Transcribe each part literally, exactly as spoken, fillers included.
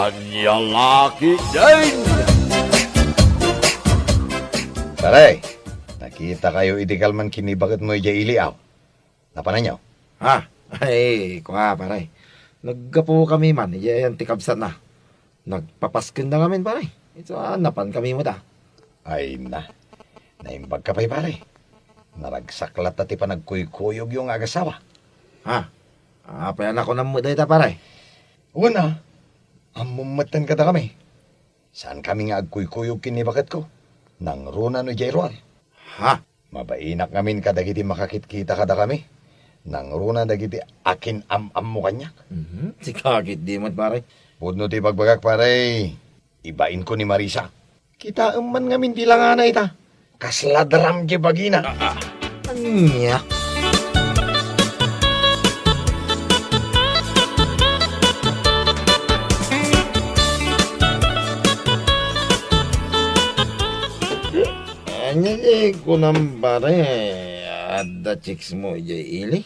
Ania la ketdin? Pare, nakitakayo iti kalman ken ni baketmo idiay ili, aw? Napananyo? Ha? Ay, kua, pare. Naggapukami man idiay ayan ti kabsatna. Nagpapaskenda ngamin, pare. Isu a, napankami met a. Ay na. Naimbagka pay, pare. Naragsak latta ti panagkuykuyogyo nga agasawa. Ha? Apay a nakunam met dayta, pare? Wen a, ammom metten kadakami. Saankami nga agkuykuyog ken ni baketko. Nangruna no idiay ruar. Ha? Mabainak ngamin kadagiti makakitkita kadakami. Nangruna dagiti akin-am-ammo kaniak. Mhm. Sika ketdi met, pare. Pudno ti ibagbagak, pare. Ibainko ni Marisa. Kitaem man ngamin ti langana ita. Kasla drum ti bagina. Ania? Ania ti kunam, pare? Adda chicks mo idiay ili?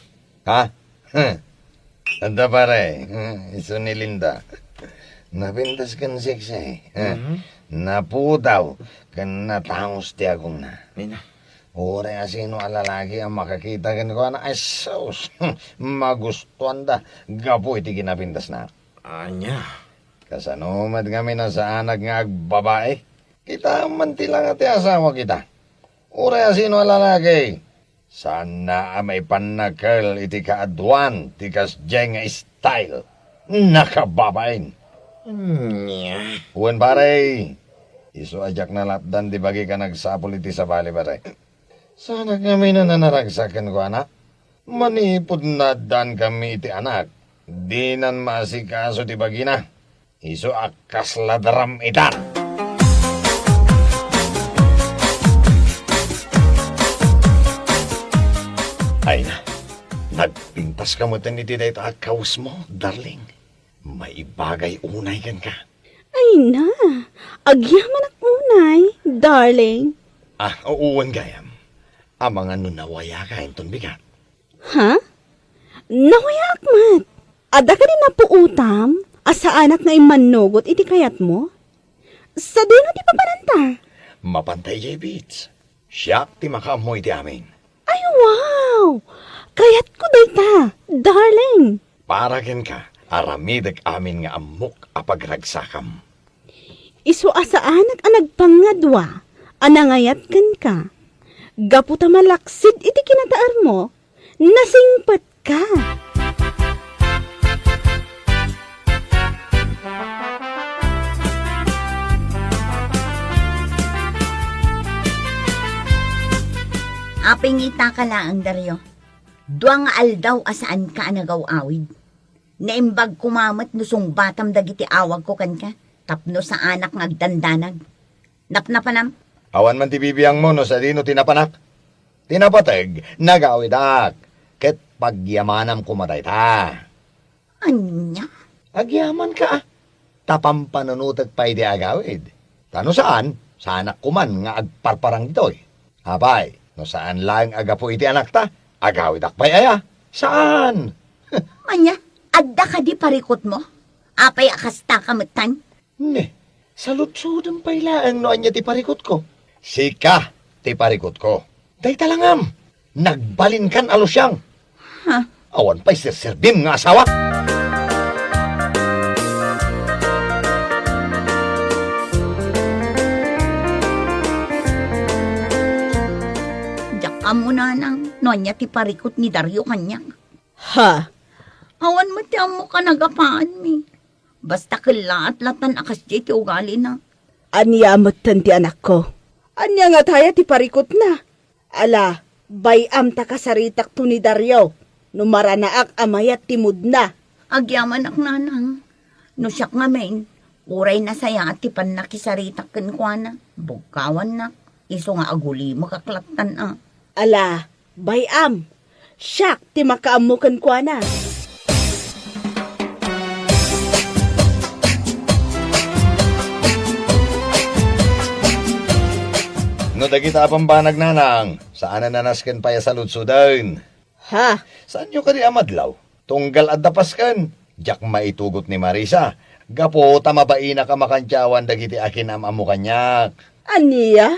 Ha? Huh. Adda, pare. Huh, isu ni Linda. Napintas ken seksi. Huh. Mhm. Napudaw ken natangos ti agongna. Nina. Uray a sino a lalaki a makakita kenkuana, ay sus, magustuanda gapu iti kinapintasna. Ania? Kasano met ngamin a saanak nga agbabai? Kitaem man ti langa ti asawak ita. Uray a sino a lalaki, saanna a maipannakel iti kaaduan ti kasdiay nga style. Nakababain. Nia? Wen, pare, isu a diak nalapdan ti bagik a nagsapul iti sabali, pare. Saanak ngamin a nanaragsak kenkuana. Manipud naaddaankami iti anak, dinan maasikaso ti bagina. Isu a kasla drum ita. Ay na, nagpintaska metten iti dayta a kawesmo, darling. Maibagay unay kenka. Ay na, agyamanak unay, darling. Ah, wen gayam. Amangan no nawayaka inton bigat. Ha? Nawayaak met. Adda kadi napuotam a saanak nga immannugot iti kayatmo? Sadino ti papananta? Mapanta idiay beach. Siak ti makaammo iti amin. Ay, wow! Kayatko dayta, darling. Para kenka, aramidek amin nga ammok a pagragsakam. Isu a saanak a nagpangadua a nangayat kenka. Gapu ta malaksid iti kinataermo, nasingpetka. Apay nga itaka laeng, Dario? Dua nga aldaw a saanka a nagaw-awid. Naimbag koma met no sungbatam dagiti awagko kenka tapno saanak nga agdandanag. Napnapanam? Awan man ti bibiangmo no sadino ti napanak. Ti napateg, nagawidak, ket pagyamanam koma dayta. Ania? Agyamanka, a. Ta pampanunotek pay ti agawid. Ta no saan, saanak koman nga agparparang ditoy. Apay, no saan laeng a gapu iti anakta, agawidak pay aya? Saan! Ania, adda kadi parikutmo? Apay a kastaka metten? Ne, saludsodem pay laeng no ania ti parikutko. Sika ti parikutko. Dayta la ngem, nagbalinkan a lusiang. Ha? Awan pay serserbim nga asawa. Diak ammo, nanang, no ania ti parikut ni Dario kaniak. Ha? Awan met ti ammok a nagapaanmi. Basta kellaat latan a kasdiay ti ugalina. Ania metten ti anakko? Ania ngataya ti parikutna? Ala, bay-am ta kasaritakto ni Dario no maranaak a mayat ti moodna. Agyamanak, nanang. No siak ngamin, uray nasayaat ti pannakisaritak kenkuana, bugkawannak, isu nga agulimekak lattan a. Ala, bay-am, siak ti makaammo kenkuana. No dagita a bambanag, nanang, saan a nasken pay a saludsoden. Ha? Saanyo kadi a madlaw? Tunggal adda Pasken. Diak maitugot ni Marisa, gapu ta mabainak a makantiawan dagiti akin-am-ammo kaniak. Ania?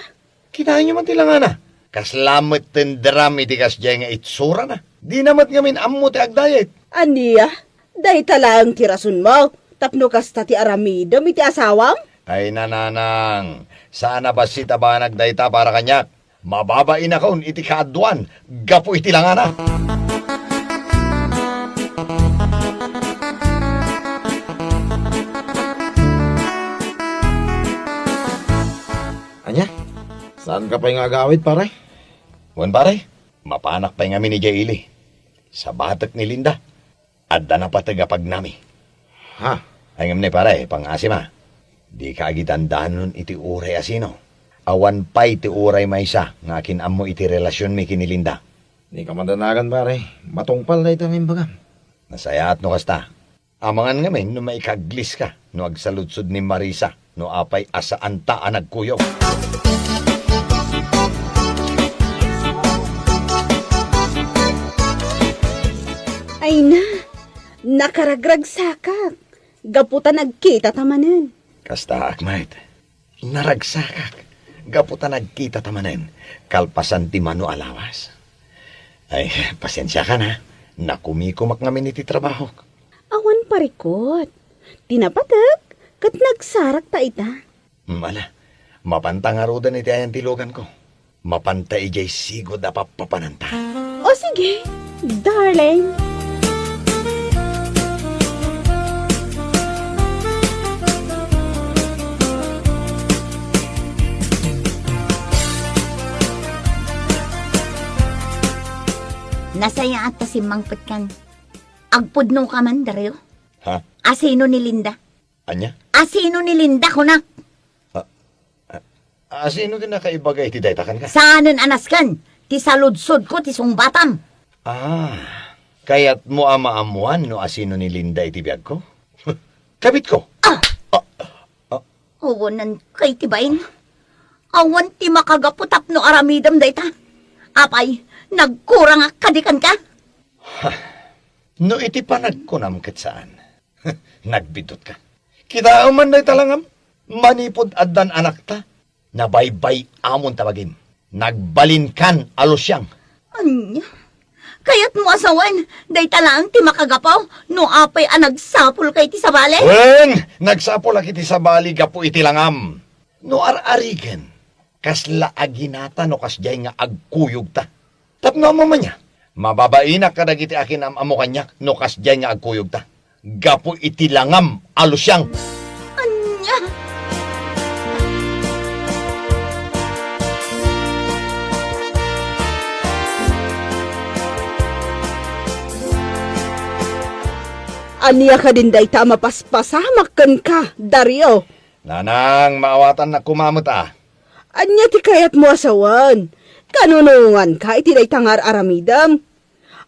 Kitaenyo man ti langana. Kasla met tenderam iti kasdiay nga itsurana. Dina met ngamin ammo ti agdayeg. Ania? Dayta laeng ti rasonmo tapno kasta ti aramidem iti asawam? Ay, nanang, saan a bassit a banag dayta para kaniak. Mababainakon iti kaaduan gapu iti langana. Ania? Saanka pay nga agawid, pare? Wen, pare, mapanak pay ngamin idiay ili. Sabatek ni Linda. Adda napateg a pagnami. Ha? Ay, ngem ni pare, pang-asim a. Dika agidandanon iti uray a sino. Awan pay ti uray maysa nga akin-ammo iti relasionmi ken ni Linda. Dika madanagan, pare. Matungpal dayta nga imbagam. Nasayaat no kasta. Amangan ngamin no maikaglis ka no agsaludsod ni Marisa no apay a saanta a nagkuyog. Ay na, nakaragragsakak gapu ta nagkita ta manen. Kastaak met. Naragsakak gapu ta nagkita ta manen kalpasan ti mano a lawas. Ay, pasensiakan a. Nakumikumak ngamin iti trabahok. Awan parikut. Ti napateg, ket nagsarak ta ita. Mm, ala, mapanta ngaruden iti ayan ti luganko. Mapanta idiay sigud a pappapananta. O sige, darling. Nasayaat ta simmangpetkan. Agpudno ka man, Dario? Ha? Asino ni Linda? Ania? Asino ni Linda, kunak? A, a, asino ti nakaibaga iti dayta kenka? Saanen a nasken ti saludsodko ti sungbatam. Ah, kayatmo a maammuan no asino ni Linda iti biagko? Kabitko. Ah! Ah, ah. Awanan kay ti bain. Awan ti makagapu tapno aramidem dayta. Apay, nagkurangak kadi kenka? Ha, no iti panagkunam ket saan. Nagbiddut ka. Kitaem man dayta langam, manipud addan anakta, nabaybay-amon ta bagim. Nagbalinkan a lusiang. Ania? Kayatmo a sawen, dayta laeng ti makagapu no apay a nagsapulka iti sabali? Wen, nagsapulak iti sabali gapu iti langam. No ar-arigen, kasla a ginata no kasdiay nga agkuyogta. Tapno ammom ania, mababainak kadagiti akin-am-ammo kaniak no kasdiay nga agkuyogta. Gapu iti langam a lusiang. Ania? Ania kadin dayta a mapaspasamak kenka, Dario? Nanang, maawatannak koma met a. Ania ti kayatmo a sawen? Kanunonganka iti dayta nga ar-aramidem?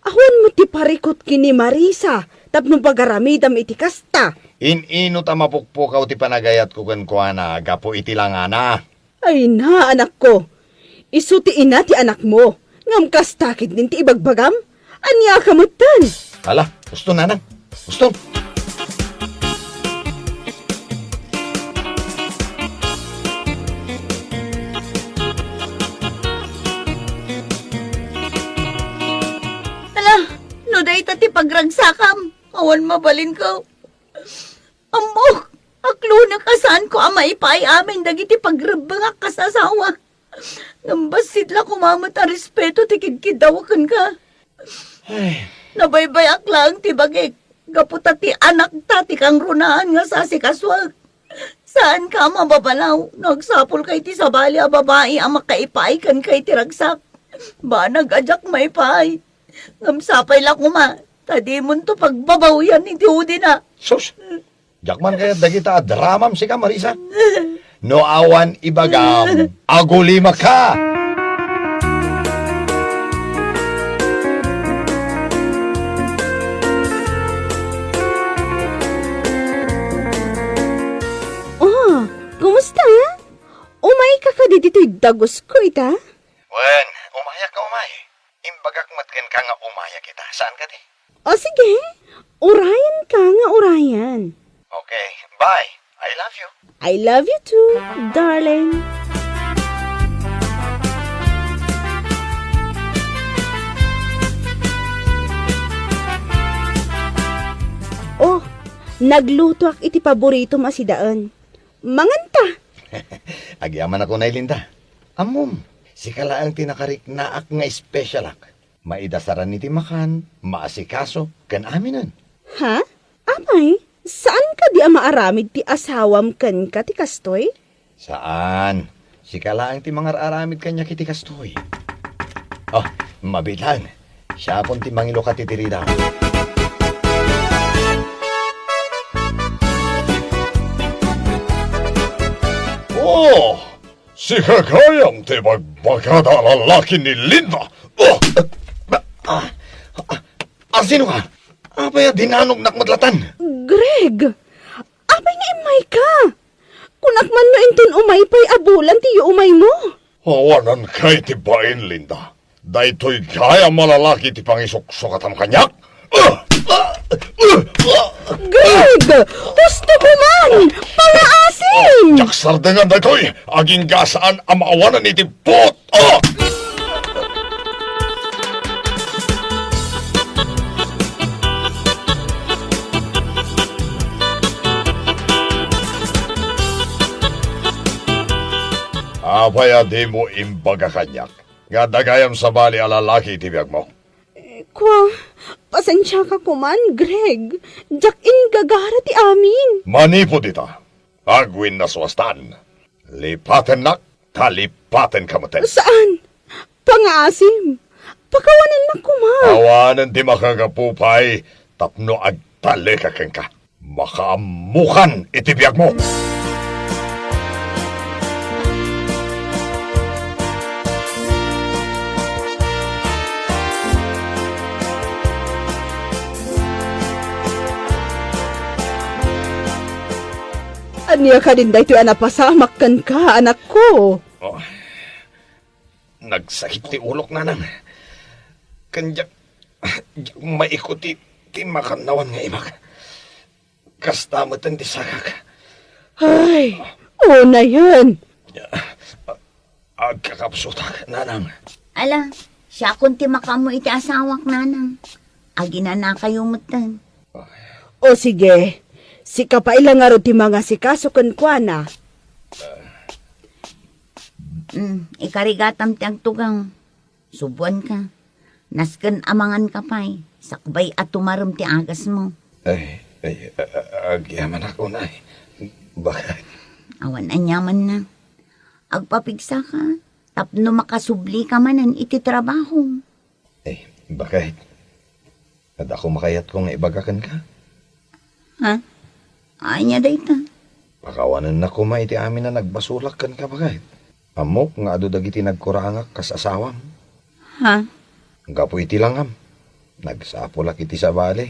Awan met ti parikut ken ni Marisa tapno pagaramidam iti kasta. In-ino ta mapukpukaw ti panagayatko kenkuana gapu iti langana? Ay na, anakko. Isu ti ina ti anakmo. Ngem kasta ketdin ti ibagbagam? Ania ka metten? Hala, uston, nanang. Uston. Hala, no dayta ti pagragsakam, awan mabalinko. Ammok, aklonek a saanko a maipaay amin dagiti pagrebbengak kas asawa. Ngem bassit la koma met a respeto ti kidkiddawek kenka. Ay. Nabaybayak laeng ti bagik, gapu ta ti anakta ti kangrunaan nga sasikasuek. Saanka a mababalaw no agsapulka iti sabali a babai a makaipaay kenka iti ragsak. Banag a diak maipaay. Ngem sapay la koma, ta dimonto pagbabawian iti udina. Sus! Diak man kayat dagita a dramam sika, Marisa. No awan ibagam, agulimaka! Oh, kumusta? Umayka kadi ditoy dagusko ita? Wen, umayak nga umay. Imbagak met kenka nga umayak ita. Saan kadi? O sige, urayan ka nga urayan. Okay, bye. I love you. I love you too, darling. Oh, naglutoak iti paboritom a sidaen. Manganta! Agyamanak unay, Linda. Ammom, sika laeng ti nakariknaak nga espesyalak. Maidasaran iti makan, maasikaso, ken aminen. Ha? Apay, saan kadi a maaramid ti asawam kenka ti kastoy? Saan. Sika laeng ti mangar-aramid kaniak iti kastoy. Oh, mabiit laeng. Siakon ti mangilukat iti ridaw. Oh! Sika gayam ti bagbagada a lalaki ni Linda. Oh! Ah, ah, ah, sino ka? Apay a dinanognak met latan? Greg! Apay nga immay ka? Kunak man no inton umay pay a bulan ti yuumay mo. Awanan kay ti bain, Linda. Daytoy gayam a lalaki ti pangisuksukatam kaniak? Greg! Husto ko man! Pangaasim! Diak sardengan daytoy! Agingga saan a maawanan iti puot! Ah! Apay a dimo imbaga kaniak nga adda gayam sabali a lalaki iti biagmo? Kua, pasensiaka koman, Greg. Diak inggagara ti amin. Manipud ita, agwinnasuastan. Lipatennak, ta lipatenka metten. Saan? Pangaasim. Pakawanennak koma. Awanen ti makagapu pay tapno agtaleka kenka. Makaammokan iti biagmo. Ania kadin daytoy a napasamak kenka, anakko? Oh, nagsakit ti ulok, nanang. Ken diak, diak maikut ti, ti makannawan nga imak. Kasta met ti sagak. Ay, unayen. Agkakapsutak, nanang. Ala, siakon ti makaammo iti asawak, nanang. Aginanakayo metten. O sige, sika pay la ngarud ti mangasikaso kenkuana. Mm, ikarigatam ti agtugaw. Subuanka. Nasken a manganka pay, sakbay a tumarem ti agasmo. Ay, ay, a-, a-, agyamanak unay. Bakit? Awan aniamanna. Agpapigsaka, tapno makasublika manen iti trabaho. Ay, bakit? Adda koma kayatko nga ibaga kenka. Ha? Ania dayta? Pakawanennak koma iti amin a nagbasolak kenka, baket. Ammok nga adu dagiti nagkurangak kas asawam. Ha? Gapu iti langam, nagsapulak iti sabali.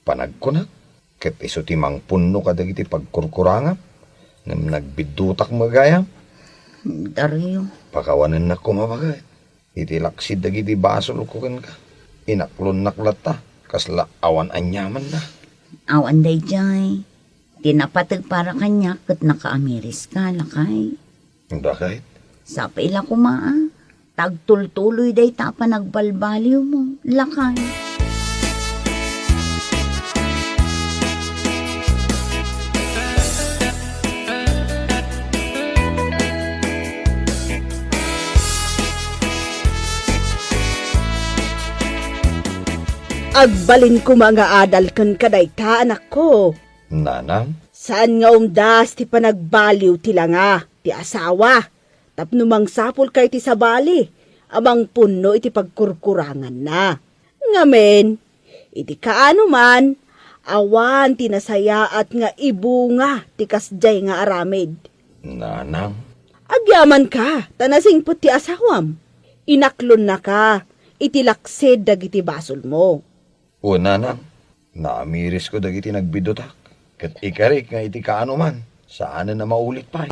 Panagkunak, ket isu ti mangpunno kadagiti pagkurkurangam, ngem nagbiddutak met gayam. Dario. Pakawanennak koma, baket. Iti laksid dagiti basolko kenka, inaklonnak latta, kasla awan aniamanna. Awan daydiay. Ti napateg para kaniak ket nakaamiriska, lakay. Bakit? Sapay la koma, a. Ta agtultuloy dayta a panagbalbaliwmo, lakay. Agbalin koma nga adal kenka dayta, anakko. Nanang? Saan nga umdas ti panagbaliw ti langa ti asawa tapno mangsapulka iti sabali a mangpunno iti pagkurkuranganna. Ngamin, iti kaano man, awan ti nasayaat nga ibunga ti kasdiay nga aramid. Nanang? Agyamanka, ta nasingpet ti asawam. Inaklonnaka iti laksid dagiti basolmo. O, nanang, naamirisko dagiti nagbiddutak, ket ikarik nga iti kaano man, saanen a maulit pay.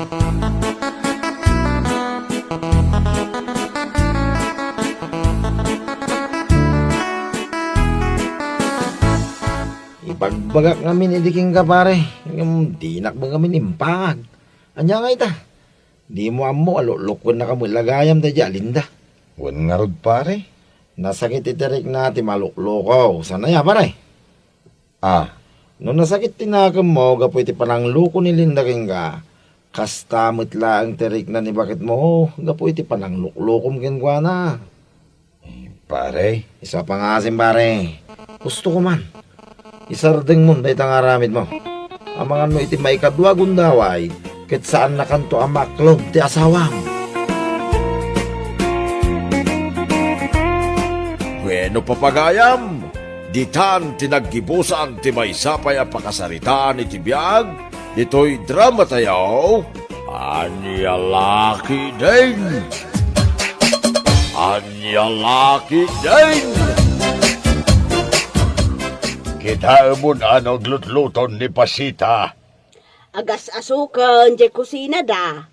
Bagbagak ngamin idi kenka, pare, ngem dinak met ngamin impangag. Ania ngay ta? Dimo ammo a luklukennaka met la gayam daydiay a Linda. Wen ngarud, pare. Nasakit iti rikna ti malukluko. Saan aya, pare? Ah. No nasakit ti nakemmo gapu iti panangluko ni Linda kenka, kasta met laeng ti rikna ni baketmo gapu iti panangluklukom kenkuana. Eh, pare. Isu a pangasim, pare. Husto ko man. Isardengmon dayta nga aramidmo. Amangan no iti maikadua a gundaway, ket saannakanto a maaklon ti asawam. Bueno, papagayam, ditan ti naggibusan ti maysa pay a pakasaritaan iti biag ditoy dramatayo, Ania La Ketdin! Ania La Ketdin! Kitaemon a no aglutluton ni Pasita. Agas-asuken diay kusinada.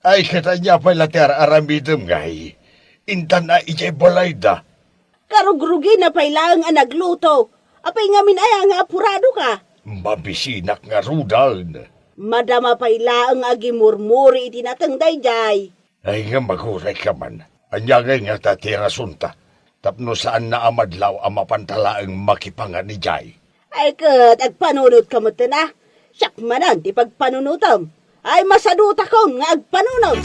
Ay, ket ania pay la ti ar-aramidem, ngay? Intan a idiay balayda. Karugrugina pay laeng a nagluto. Apay ngamin aya nga apuradoka? Mabisinak ngaruden. Madama pay laeng a agimurmuri iti nateng daydiay. Ay, ngem agurayka man. Ania ngay ngata ti rasonta? Tapno saanna a madlaw a mapanta laeng makipangan idiay? Ay ket, agpanunotka metten a. Siak manen ti pagpanunotem. Ay, masadutakon nga agpanunot.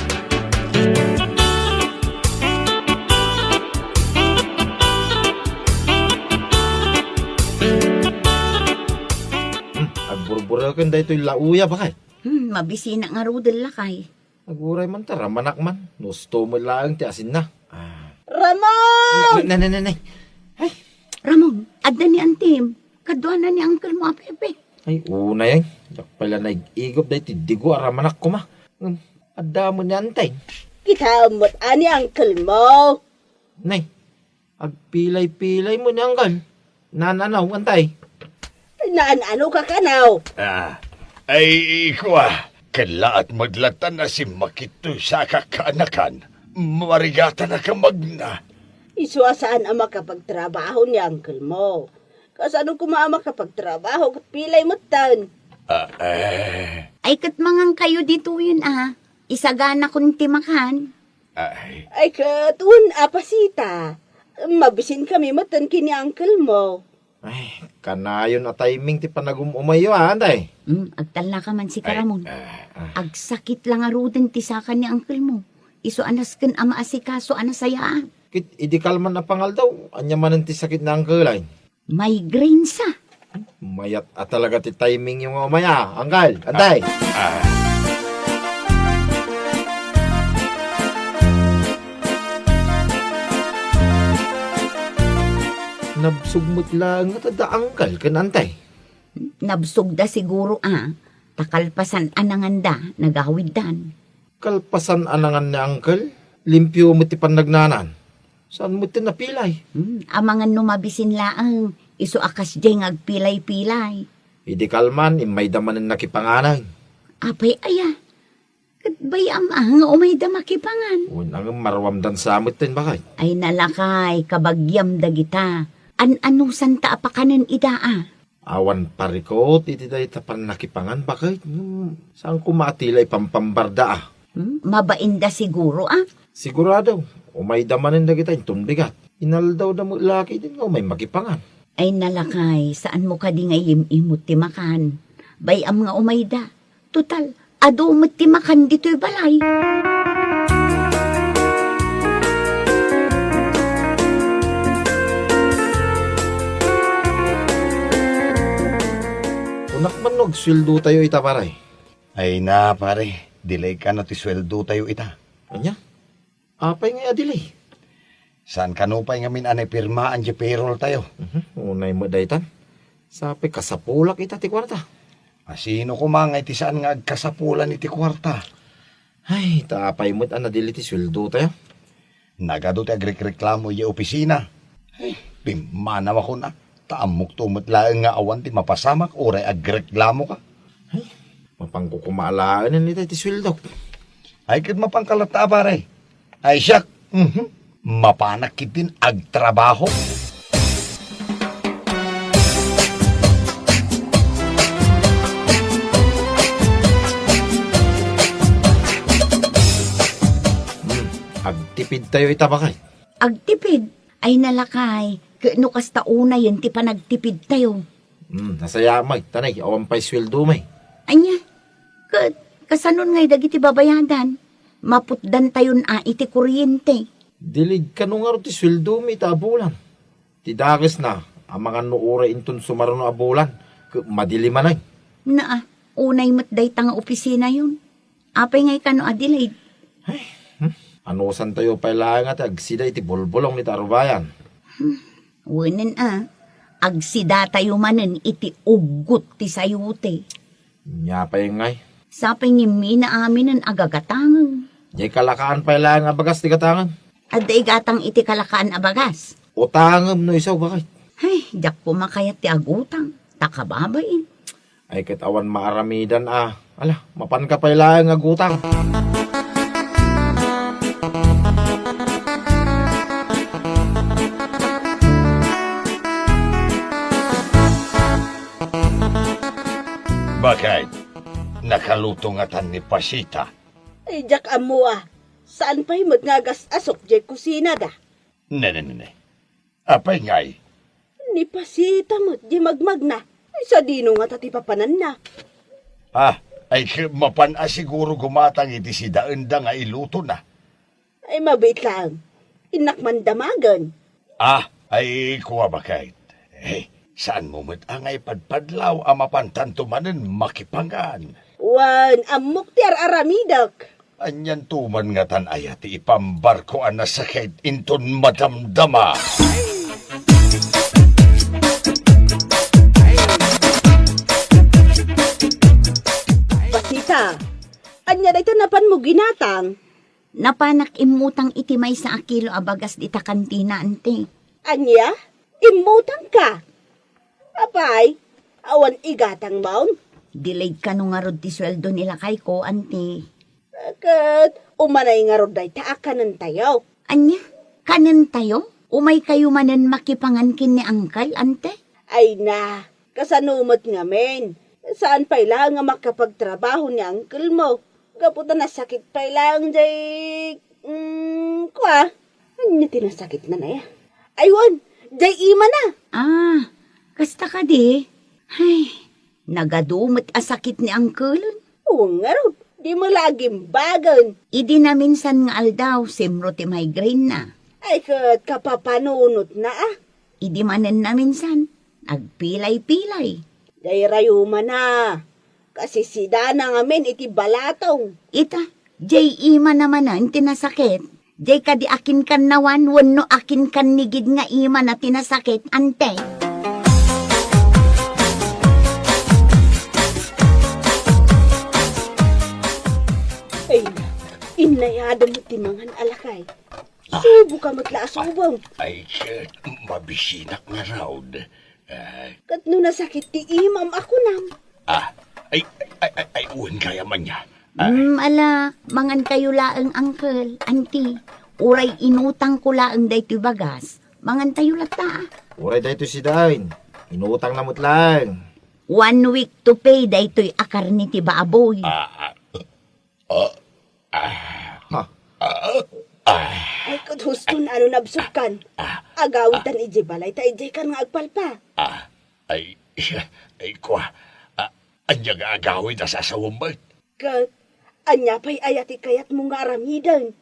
Hmm, agburbureken daytoy lauya, bakay. Hmm, mabisinak ngaruden, lakay. Aguray man ta, ramanak man. No husto met laeng ti asinna. Ah. Ramon! Ne, ne, ne, ne, ne. Ay. Ramon, adda ni antim. Kaduana ni uncle mo a Pepe. Ay, unay, ay. Diak pay la naig-igop daytoy digo a ramanak koma. Hmm, adda met ni antay. Kitaem met a ni uncle mo. Nay, agpilay-pilay met ni uncle. Naan-ano, antay? Naan-ano ka kano? Ah, ay, kua, kellaat met latta a simmakit toy saka kaanakan. Marigatana ka magna. Isu a saan a makapagtrabaho ni uncle mo. Kasano koma a makapagtrabaho ket pilay metten? Ah, eh. Ay, ket mangan kayo ditoyen a. Isaganakon ti makan. Ay. Ay, ket wen a Pasita. Mabisin kami metten ken ni uncle mo. Ay, kanayon a timing ti panagum-umayyo, a, antay? Mm, agtallaka man sika, Ramon. Ah, ah. Agsakit la ngaruden ti saka ni uncle mo. Isu a nasken a maasikaso a nasayaat. Ket idi kalman a pangaldaw, ania manen ti sakit ni uncle, ay? Migraine sa. Mayat a talaga ti timing yo nga umay, a, uncle, antay? Ah. Nabsog met laeng ngata da uncle ken antay? Nabsogda siguro a, ta kalpasan a nanganda, nagawiddan. Kalpasan a nangan ni uncle, limpio met ti pannagnanan. Saan met ti napilay? Hmm, amangan no mabisin laeng, isu a kasdiay nga agpilay-pilay. Idi kalman, immayda manen nakipanganen. Apay aya? Ket bay-am a nga umayda makipangan. Wen a ngem maruamdan sa metten, bakay. Ay nalakay, kabagiam dagita. An-anusanta a pakanen ida a. Awan parikut iti dayta pannakipangan, baket. Hmm, saan koma a ti la ipampambarda a? Hmm, mabainda siguro a? Sigurado, umayda manen dagita inton bigat. Inaldawda met la ketdin nga umay makipangan. Ay nalakay, saan mo kadi nga ilim-imot ti makan? Bay-am nga umayda. Total, adu met ti makan ditoy balay. Kunak man no agsueldotayo ita, pare. Ay na, pare. Delay kano ti sueldotayo ita. Ania? Apay ngay a delay? Saan kano pay ngamin a naipirmaan diay payroll tayo? Mhm, unay met daytan. Sapay kasapulak ita ti kuarta. Asino koma ngay ti saan nga agkasapulan iti kuarta? Ay, ta apay met a na-delay ti sueldo tayo? Nagadu ti agrekreklamo idiay opisina. Ay, pimmanaw a kuna, ta ammokto met laeng nga awan ti mapasamak uray agreklamoka. Ay, mapanko koma alaenen ita iti sueldok. Ay, ket mapanka latta a, pare. Ay, siak, mhm, mapanak ketdin agtrabaho. Pidtayo ita, baket. Agtipid? Ay, nalakay, ket no kasta unayen ti panagtipidtayo. Hmm, nasayaat met, ta nay, awan pay sueldomi. Ania? Ket kasanon ngay dagiti babayadan? Maputdantayon a iti kuryente. Dileg kano ngarud ti sueldomi ita a bulan. Ti dakesna, amangan no uray inton sumaruno a bulan, ket madi limanen. Naa, unay met dayta nga opisinayon. Apay ngay kano a dileg? Ay, hmm? Anusantayo pay laeng a ti agsida iti bulbulong ita a rubayan. Hmm, wenen a, agsidatayo manen iti uggot ti sayote. Nia pay ngay? Sapay ngimmi naaminen a gagatangem. Diay kalakaan pay laeng a bagas ti gatangem. Adda igatang iti kalakaan a bagas? Utangem no isu, baket. Ay, diak koma kayat ti agutang. Ta kababain. Ay, ket awan maaramidan a. Ala, mapanka pay laeng agutang. Baket, nakaluto ngatan ni Pasita? Ay, diak ammo a. Saan pay met nga agas-asok diay kusinada? Ne, ne, ne, ne. Apay ngay? Ni Pasita met diay magmagna. Ay, sadino ngata ti papananna? Ah, ay, ket mapan a siguro gumatang iti sidaenda nga ilutona. Ay, mabiit laeng. Innak man damagen. Ah, ay, kua, baket. Eh, saanmo met a nga ipadpadlaw a mapantanto manen makipangan? Wen, ammok ti ar-aramidek. Anianto man ngatan aya ti ipambarko a nasakit inton madamdama? Pasita, ania dayta napanmo ginatang? Napanak immutang iti maysa a kilo a bagas dita kantina, anti. Ania? Immutangka? Apay, awan igatangmon? Dileg kano ngarud ti sueldo ni lakayko, anti. Ket umanay ngarud dayta a kanentayo. Ania? Kanentayo? Umaykayo manen makipangan ken ni Angkel, anti? Ay na, kasano met ngamin? Saan pay laeng nga makapagtrabaho ni angkelmo? Gapu ta nasakit pay laeng jay, mm, kua? Ania ti nasakitna aya? Ay, wen, jay imana. Ah, kasta kadi? Ay, nagadu met a sakit ni angkelen. Wen ngarud, di met la agimbagen. Idi naminsan nga aldaw, simro ti migraine na. Ay, ket kapapanunotna a. Idi manen naminsan, agpilay-pilay. Dayrayo man a. Kasisidana ngamin iti balatong. Ita, jay imana manen ti nasakit. Jay kadi akinkannawan wenno akinkanni gid nga imana ti nasakit, anti? Ay, innayadan met ti mangan a lakay. Ah. Suboka met la a subong. Ay, ket mabisinak ngarud. Ah. Ket no nasakit ti imam a kunam? Ah, ay, ay, ay, ay, wen gayam ania. Ah. Mm, ala, mangankayo laeng, uncle, auntie. Uray inutangko laeng daytoy bagas. Mangantayo latta, ah. Uray daytoy sidaen. Inutangna met laeng. One week to pay daytoy a karne ti baboy. Ah, ah. Ah, ah. Ha? Ah, ah. Ay, ket huston, ano nabsogkan? Ah, ah. Agawidtan idiay balay, ta idiaykan nga agpalpa. Ah, ay, ay, kua. Ah, ania nga agawid a sasawem met? Ket, ania pay aya ti kayatmo nga aramiden?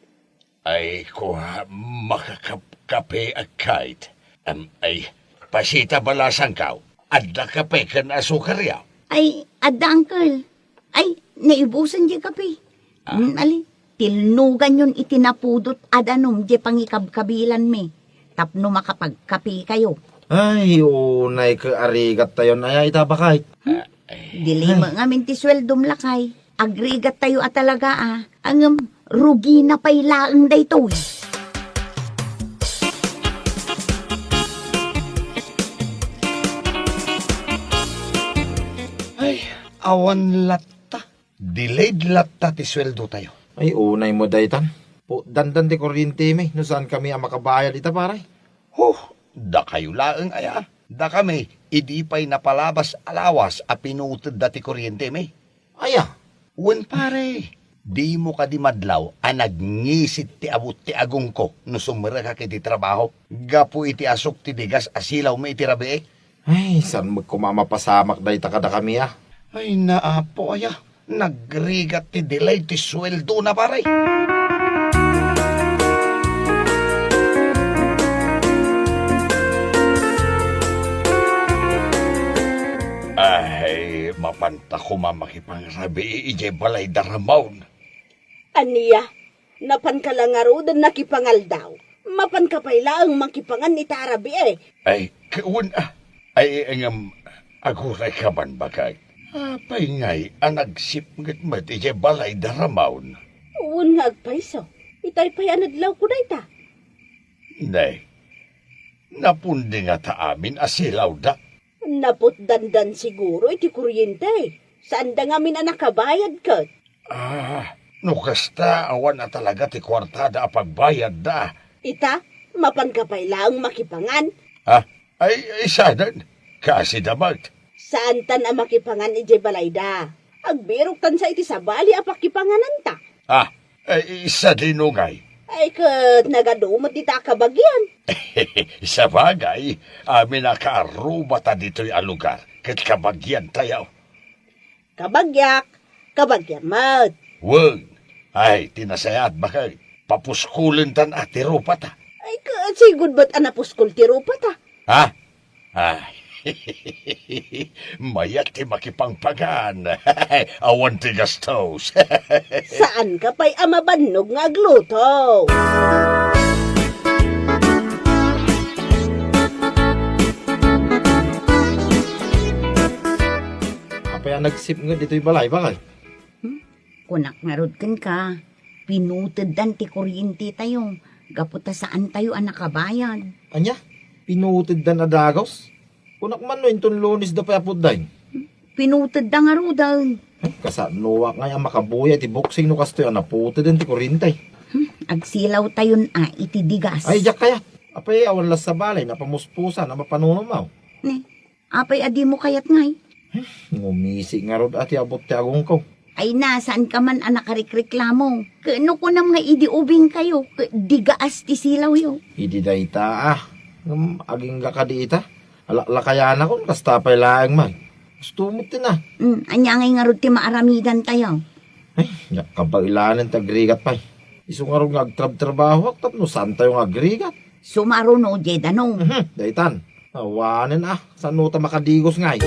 Ay, kua, makakapkape ak, Kate. Am, ay, pasita balasangkaw. Adda kape ken asukar ya? Ay, adda, uncle. Ay, naibusen diay kape. Ah. Mm, ali, tilnoganyon iti napudot a danum diay pangikabkabilanmi tapno makapagkapekayo. Ay, unay ket arigattayon aya ita, baket. Ah, ay. Dili met ngamin ti sueldom, lakay. Agrigattayo a talaga, ah. Ngem, rugina pay laeng daytoy. Ay, awan latta. Delayed latta ti sueldotayo. Ay, unay met daytan. Putdandan ti kuryentemi no saankami a makabayad ita, pare. Huh, dakayo laeng aya. Dakami, idi pay napalabas a lawas a pinutedda ti kuryentemi. Aya? Wen, pare. Dimo kadi madlaw a nagngisit ti abut ti agongko no sumrekak iti trabaho gapu iti asuk ti digas a silawmi iti rabii? Ay, saan met koma a mapasamak dayta kadakami, a? Ay, naapo aya, nagrigat ti delay ti sueldona, pare. Ay, mapanta koma makipangrabii idiay balay da Ramon. Ania? Napanka la ngaruden nakipangaldaw? Mapanka pay laeng makipangan ita a rabii? Ay, wen a. Ay, ngem, agurayka man, baket. Apay ngay a nagsipnget met idiay balay da Ramon? Wen nga agpayso. Itay pay a nadlawko dayta. Nay, napundi ngata amin a silawda? Naputdandan siguro iti kuryente. Saanda ngamin a nakabayad ket. Ah, no kasta, awan a talaga ti kuartada a pagbayadda. Ita, mapanka pay laeng makipangan? Ah, ay, ay, saan? Kasida met. Saantan a makipangan idiay balayda. Agbiroktansa iti sabali a pakipangananta. Ah, ay, sadino ngay? Ay, ket nagadu met dita a kabagian. Sabagay, amin a kaarrubata ditoy a lugar, ket kabagiantayo. Kabagiak, kabagiam met. Wen, ay, ti nasayaat, baket, papuskulentan a ti rupata. Ay, ket sigud met a napuskol ti rupata. Ha? Ay, mayat ti makipangpangan. Awan ti gastos. Saanka pay a mabannog nga agluto. Apay a nagsipnget ditoy balay, baket? Hmm? Kunak ngarud kenka, pinuteddan ti kuryentetayo gapu ta saantayo a nakabayad. Ania? Pinuteddan a dagus? Kunak man no inton Lunes da pay a putdayn. Pinutedda ngaruden. Ay, kasanoak ngay a makabuya iti boksing no kastoy a naputeden ti kuryente. Hmm, agsilawtayon a iti digas. Ay, diak kayat. Apay, awan la sabali, napamuspusan a mapanunummaw. Ne, apay a dimo kayat ngay? Ngumisi ngarud a ti abut ti agongko. Ay na, saanka man a nakarikreklamo? Ket no kunam nga idi ubingkayo, ket digaas ti silawyo. Idi dayta, a. Ngem agingga kadi ita? Alaklakayanakon, kasta pay laeng man. Gusto met ti na. Hmm, ania ngay ngarud ti maaramidantayo? Ay, diak kabaelan ti agrigat pay. Isu ngarud nga agtrabtrabahoak tapno saantayo nga agrigat. Sumaruno diay danum. Mhm, daytan. Awanen a, saan no ta makadigos ngay?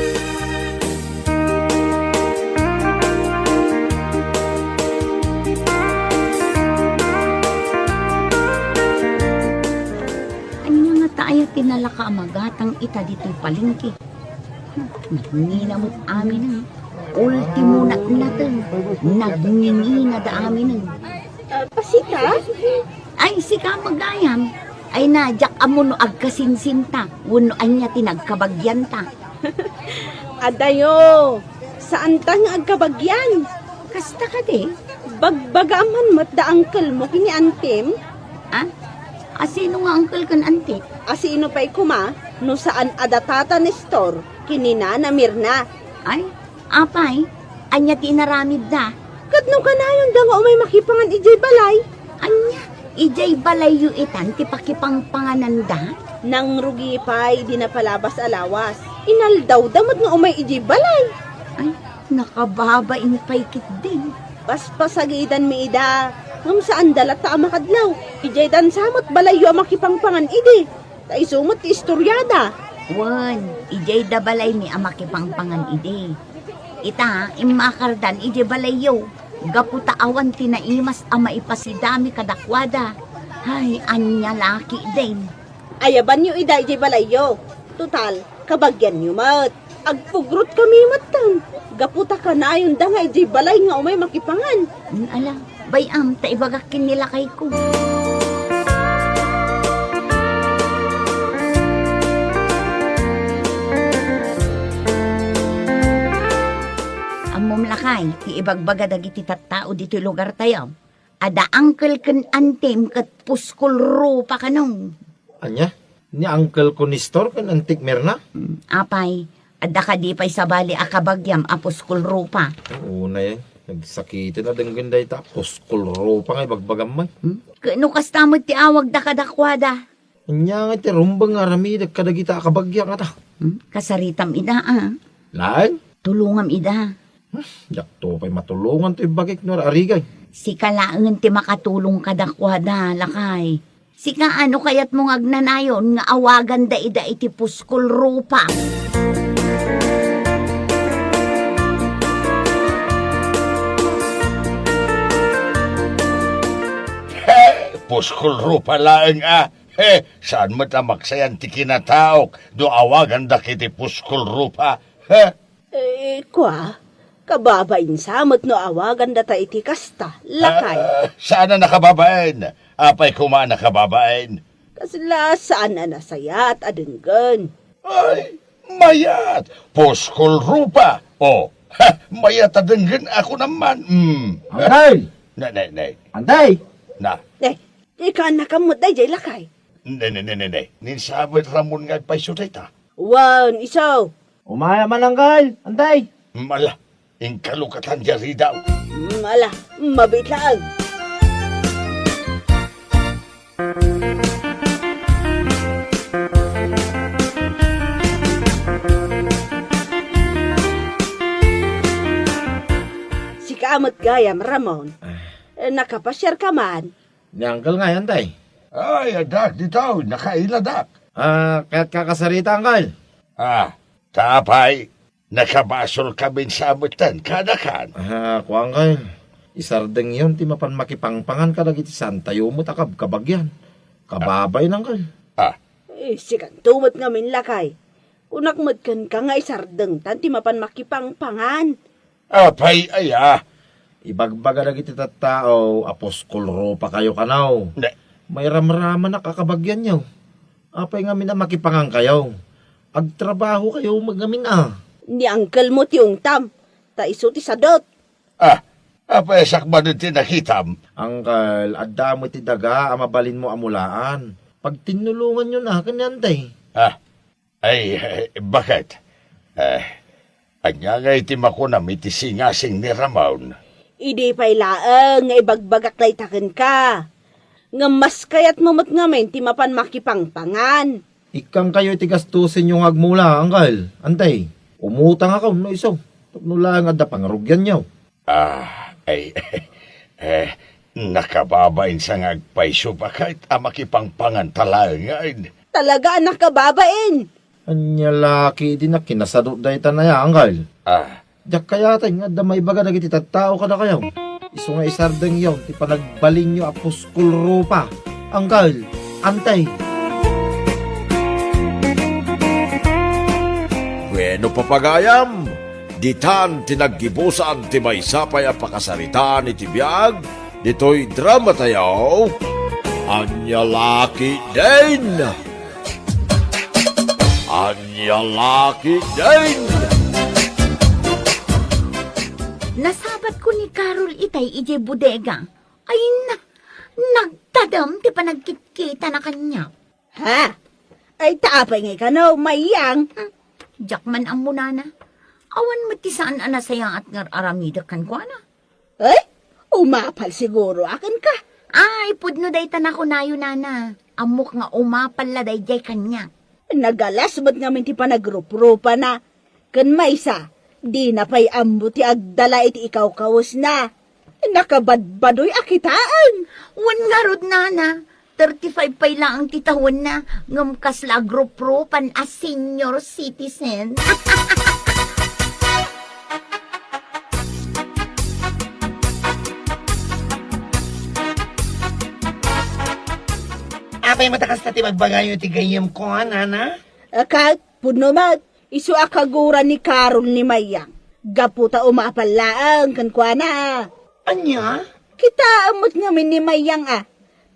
Ania ngata aya ti nalaka a magatang ita ditoy palengke? Nangina met amin, eh. Ultimo na naten, nagngingina da amin, eh. Ah, pasita? Ay, sika met gayam. Ay na, diak ammo no agkasinsinta, wenno ania ti nagkabagianta. Adayo, saanta nga agkabagian. Kasta kadi? Bagbagaam man met da uncle mo ken ni auntie-m? Ah? A sino nga uncle ken auntie? A sino pay koma no saan a da Tata Nestor ken ni Nana Mirna? Ay, apay, ania ti inaramidda? Ket no kanayonda nga umay makipangan idiay balay? Ania, idiay balayyo itan ti pakipangpangananda? Nangrugi pay idi napalabas a lawas. Inaldawda met nga umay idiay balay. Ay, nakababain pay ketdin. Paspasagidanmi ida, ngem saanda latta a makadlaw. Idiay dansa met balayyo a makipangpangan idi. Ta isu met ti istoriada. Wen, idiay da balaymi a makipangpangan idi. Ita, immakardan idiay balayyo. Gapu ta awan ti naimas a maipasidami kadakuada. Ay, ania la ketdin. Ayabanyo ida idiay balayyo. Total, kabagianyo met. Agpugrotkami metten. Gapu ta kanayonda nga idiay balay nga umay makipangan. Mm, ala, bay-am ta ibagak ken ni lakayko. Ammom, lakay, ti ibagbaga dagiti tattao ditoy lugartayo. Adda uncle ken auntie-m ket puskol rupa kano. Ania? Ni uncle ko Nestor ken auntie-k Mirna? Mm, apay, adda kadi pay sabali a kabagiam a puskol rupa? Unay, Nagsakiten a denggen dayta a puskol rupa nga ibagbagam, May. Hmm? Ket no kasta met ti awagda kadakuada? Ania nga iti rumbeng nga aramidek kadagita a kabagiak ngata? Hmm? Kasaritam ida, a. Laeng? Tulongam ida. Hmm, diakto pay matulongan toy bagik no ar-arigay. Sika laengen ti makatulong kadakuada, lakay. Sika, no kayatmo nga agnanayon nga awaganda ida iti puskol rupa? He, puskol rupa laeng a. He, saan met a maksayan ti kinataok no awagandak iti puskol rupa. He? Eh, kua, kababain sa met no awagandata iti kasta, lakay. Ah, saan a nakababain? Apay koma a nakababain? Kasla saan a nasayaat a denggen. Ay, mayat! Puskol rupa! Oh, ha, mayat a denggen a kunam man. Mm. Angkel! Ne, ne, ne. Antay! Na. Eh, ikaannakam met daydiay, lakay. Ne, ne, ne, ne, ne. Ni Sabet Ramon nga agpayso dayta. Wen, isu. Umayam man, Angkel. Antay? Mala, inkalukatan diay ridaw. Mala, mabiit laeng. Sika met gayam, Ramon. Ah. Eh, nakapasiarka man? Ni Angkel ngay, Antay? Ay, addak ditoy, nakailadak. Ah, kayatka kasarita, Angkel? Ah, ta apay, nakabasolkamin sa metten kadakan. Ah, kua, Angkel. Isardengyon ti mapan makipangpangan kadagiti saantayo met a kabkabagian. Kababain, Angkel. Ah. Eh, sikanto met ngamin, lakay. Kunak met kenka nga isardengtan ti mapan makipangpangan. Apay aya? Ibagbaga dagiti tattao a puskol rupakayo kano. Ne. Mairamramanak a kabagianyo. Apay ngamin a makipangankayo? Agtrabahokayo met ngamin a. Ni angkelmo ti ungtam, ta isu ti sadut. Ah, apay a sakbanen ti nakitam? Angkel, adda met ti daga a mabalinmo a mulaan. Pagtinnulonganyon a ken ni Antay. Ah, Ay, eh, baket? Eh, ania ngay ti makunam iti singasing ni Ramon? Idi pay laeng nga ibagbagak dayta kenka. Ngem mas kayatmo met ngamin ti mapan makipangpangan. Ikkankayo iti gastusenyo nga agmula, Angkel. Antay, umutangakon no isu. Tapno laeng adda pangarugianyo. Ah, ay, eh, nakababain sa nga agpayso baket a makipangpangan ta laengen. Talaga a nakababain! Ania la ketdi a kinasadut dayta a, Angkel? Ah. Diak kayatay nga adda maibaga dagiti tattao kadakayo. Isu nga isardengyo ti panagbalinyo a puskol rupa. Angkel, Antay. Bueno, papagayam, ditan ti naggibusan ti maysa pay a pakasaritaan iti biag ditoy dramatayo, Ania la ketdin! Ania la ketdin! Nasabatko ni Carol itay idiay bodega. Ay na, nagtadem ti panagkitkitana kaniak. Ha? Ay, ta apay ngay kano, Mayang? Hmm, diak man ammo, nana. Awan met ti saan a nasayaat nga ar-aramidek kenkuana. Ay, umapal siguro a kenka. Ay, pudno dayta nakunayo, nana. Ammok nga umapal la daydiay kaniak. Nagalas met ngamin ti panagruprupana. Ken maysa, dina pay ammo ti agdala iti ikawkawesna. Nakabadbadoy a kitaen. Wen ngarud, nana, thirty-five pay laeng ti tawenna, ngem kasla agruprupan a senior citizen. Apay met a kasta ti bagbagayo iti gayyemko, nana? Ket, pudno met, isu a kagura ni Carol ni Mayang. Gapu ta umapal laeng kenkuana. Ania? Kitaem met ngamin ni Mayang a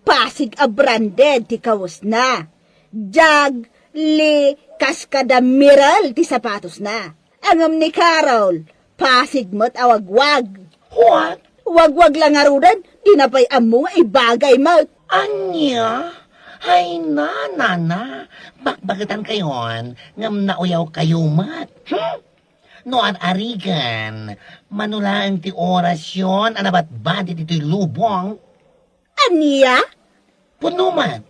pasig a branded ti kawesna. Jag, Lee, kas kada Merrell ti sapatosna. Ngem ni Carol, pasig met a wagwag. What? Wagwag la ngaruden, dina pay ammo nga ibagay met. Ania? Ay, nana, bakbaketankayon, ngem nauyawkayo met. Hmm? No ar-arigan, mano laeng ti orasyon a nabatbati ditoy lubong? Ania? Pudno met.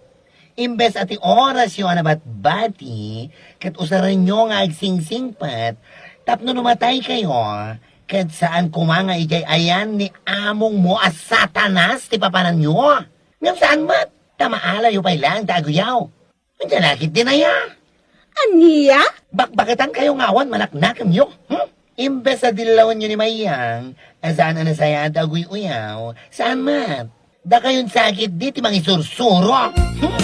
Imbes a ti orasyo a nabatbati, ket usarenyo nga agsingsingpet, tapno no mataykayo, ket saan koma nga idiay ayan ni amongmo a Satanas ti papananyo. Ngem saan met, ta maalayo pay laeng ta aguyaw. Ania la ketdin aya? Ania? Bakbaketkayo nga awan manaknakemyo, hmm? Imbes a dillawenyo ni Mayang, a saan a nasayaat a aguy-uyaw, saan met? Dakayon sa ketdi ti mangisursuro, hmm?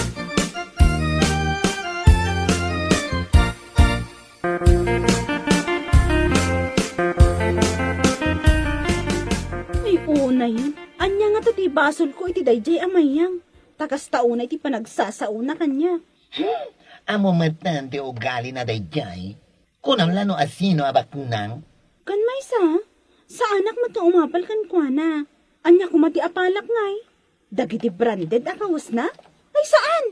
Ay, unayen. Ania ngata ti basolko iti daydiay a Mayang? Ta kasta unay ti panagsasaona kaniak. Hmm? Ammo metten ti ugalina daydiay. Kunam la no asino a baknang? Kan maysa, saanak met nga umapal kenkuana. Ania koma ti apalak ngay? Dagiti branded a kawesna? Ay, saan!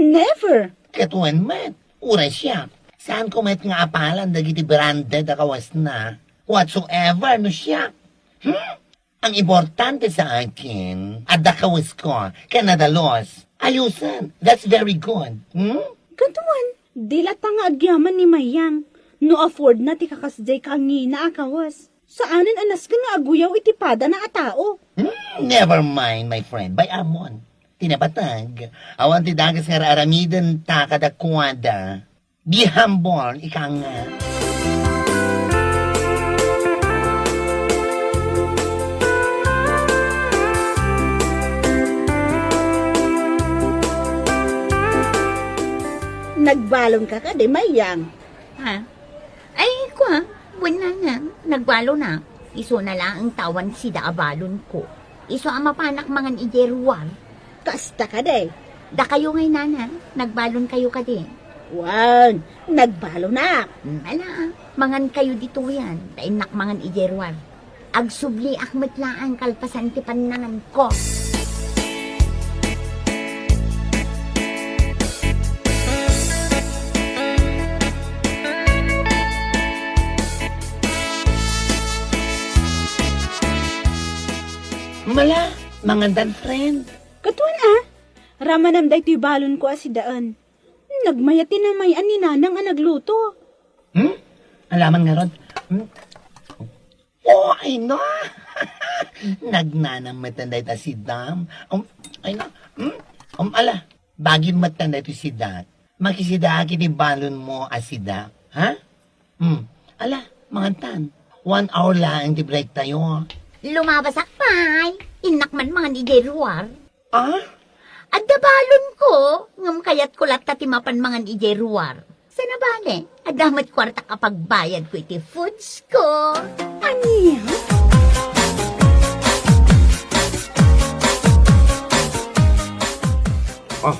Never! Ket wen met, uray siak. Saanko met nga apalan dagiti branded a kawesna. Whatsoever no siak. Hmm? Ang importante sa akin, adda kawesko, ken adda laws. Ayusen, that's very good. Hmm? Kaduan, di latta nga agyaman ni Mayang. No afford na ti kakasdiay kangina a kawes. Saanen a nasken nga aguyaw iti padana a tao. Hmm, never mind, my friend. Bay-amon. Ti napateg, awan ti dakes nga ar-aramidenta kadakuada. Be humble, ika nga. Nagbalonka kadi, Mayang? Ha? Ay, kua, wen, nana, nagbalon a. Isuna laeng ta awan sida a balonko. Isu a mapanak mangan idiay ruar. Kasta kadi? Dakayo ngay, nana, nagbalonkayo kadi? Wen, nagbalon a. Hmm, ala, mangankayo ditoyen, ta innak mangan idiay ruar. Agsubliak met laeng kalpasan ti pannanganko. Mala, mangantan, friend. Kaduan a, ramanam daytoy balonko a sidaen. Nagmayat ti namay-an ni Nanang a nagluto. Hmm? Alaman ngarud. Hmm? Oh, ay na! Nagnanam met dayta sidam. Um, ay na. Hmm? Um, ala, bagim met dayta sidak. Makisidaak iti balonmo a sidak. Ha? Hmm. Ala, mangantan. One hour laeng ti break tayo. Lumabasak pay. Innak man mangan idiay ruar. Ah? Adda balonko, ngem kayatko latta ti mapan mangan idiay ruar. Sana bale, adda met kuartak a pagbayadko iti foods ko. Ania? Oh,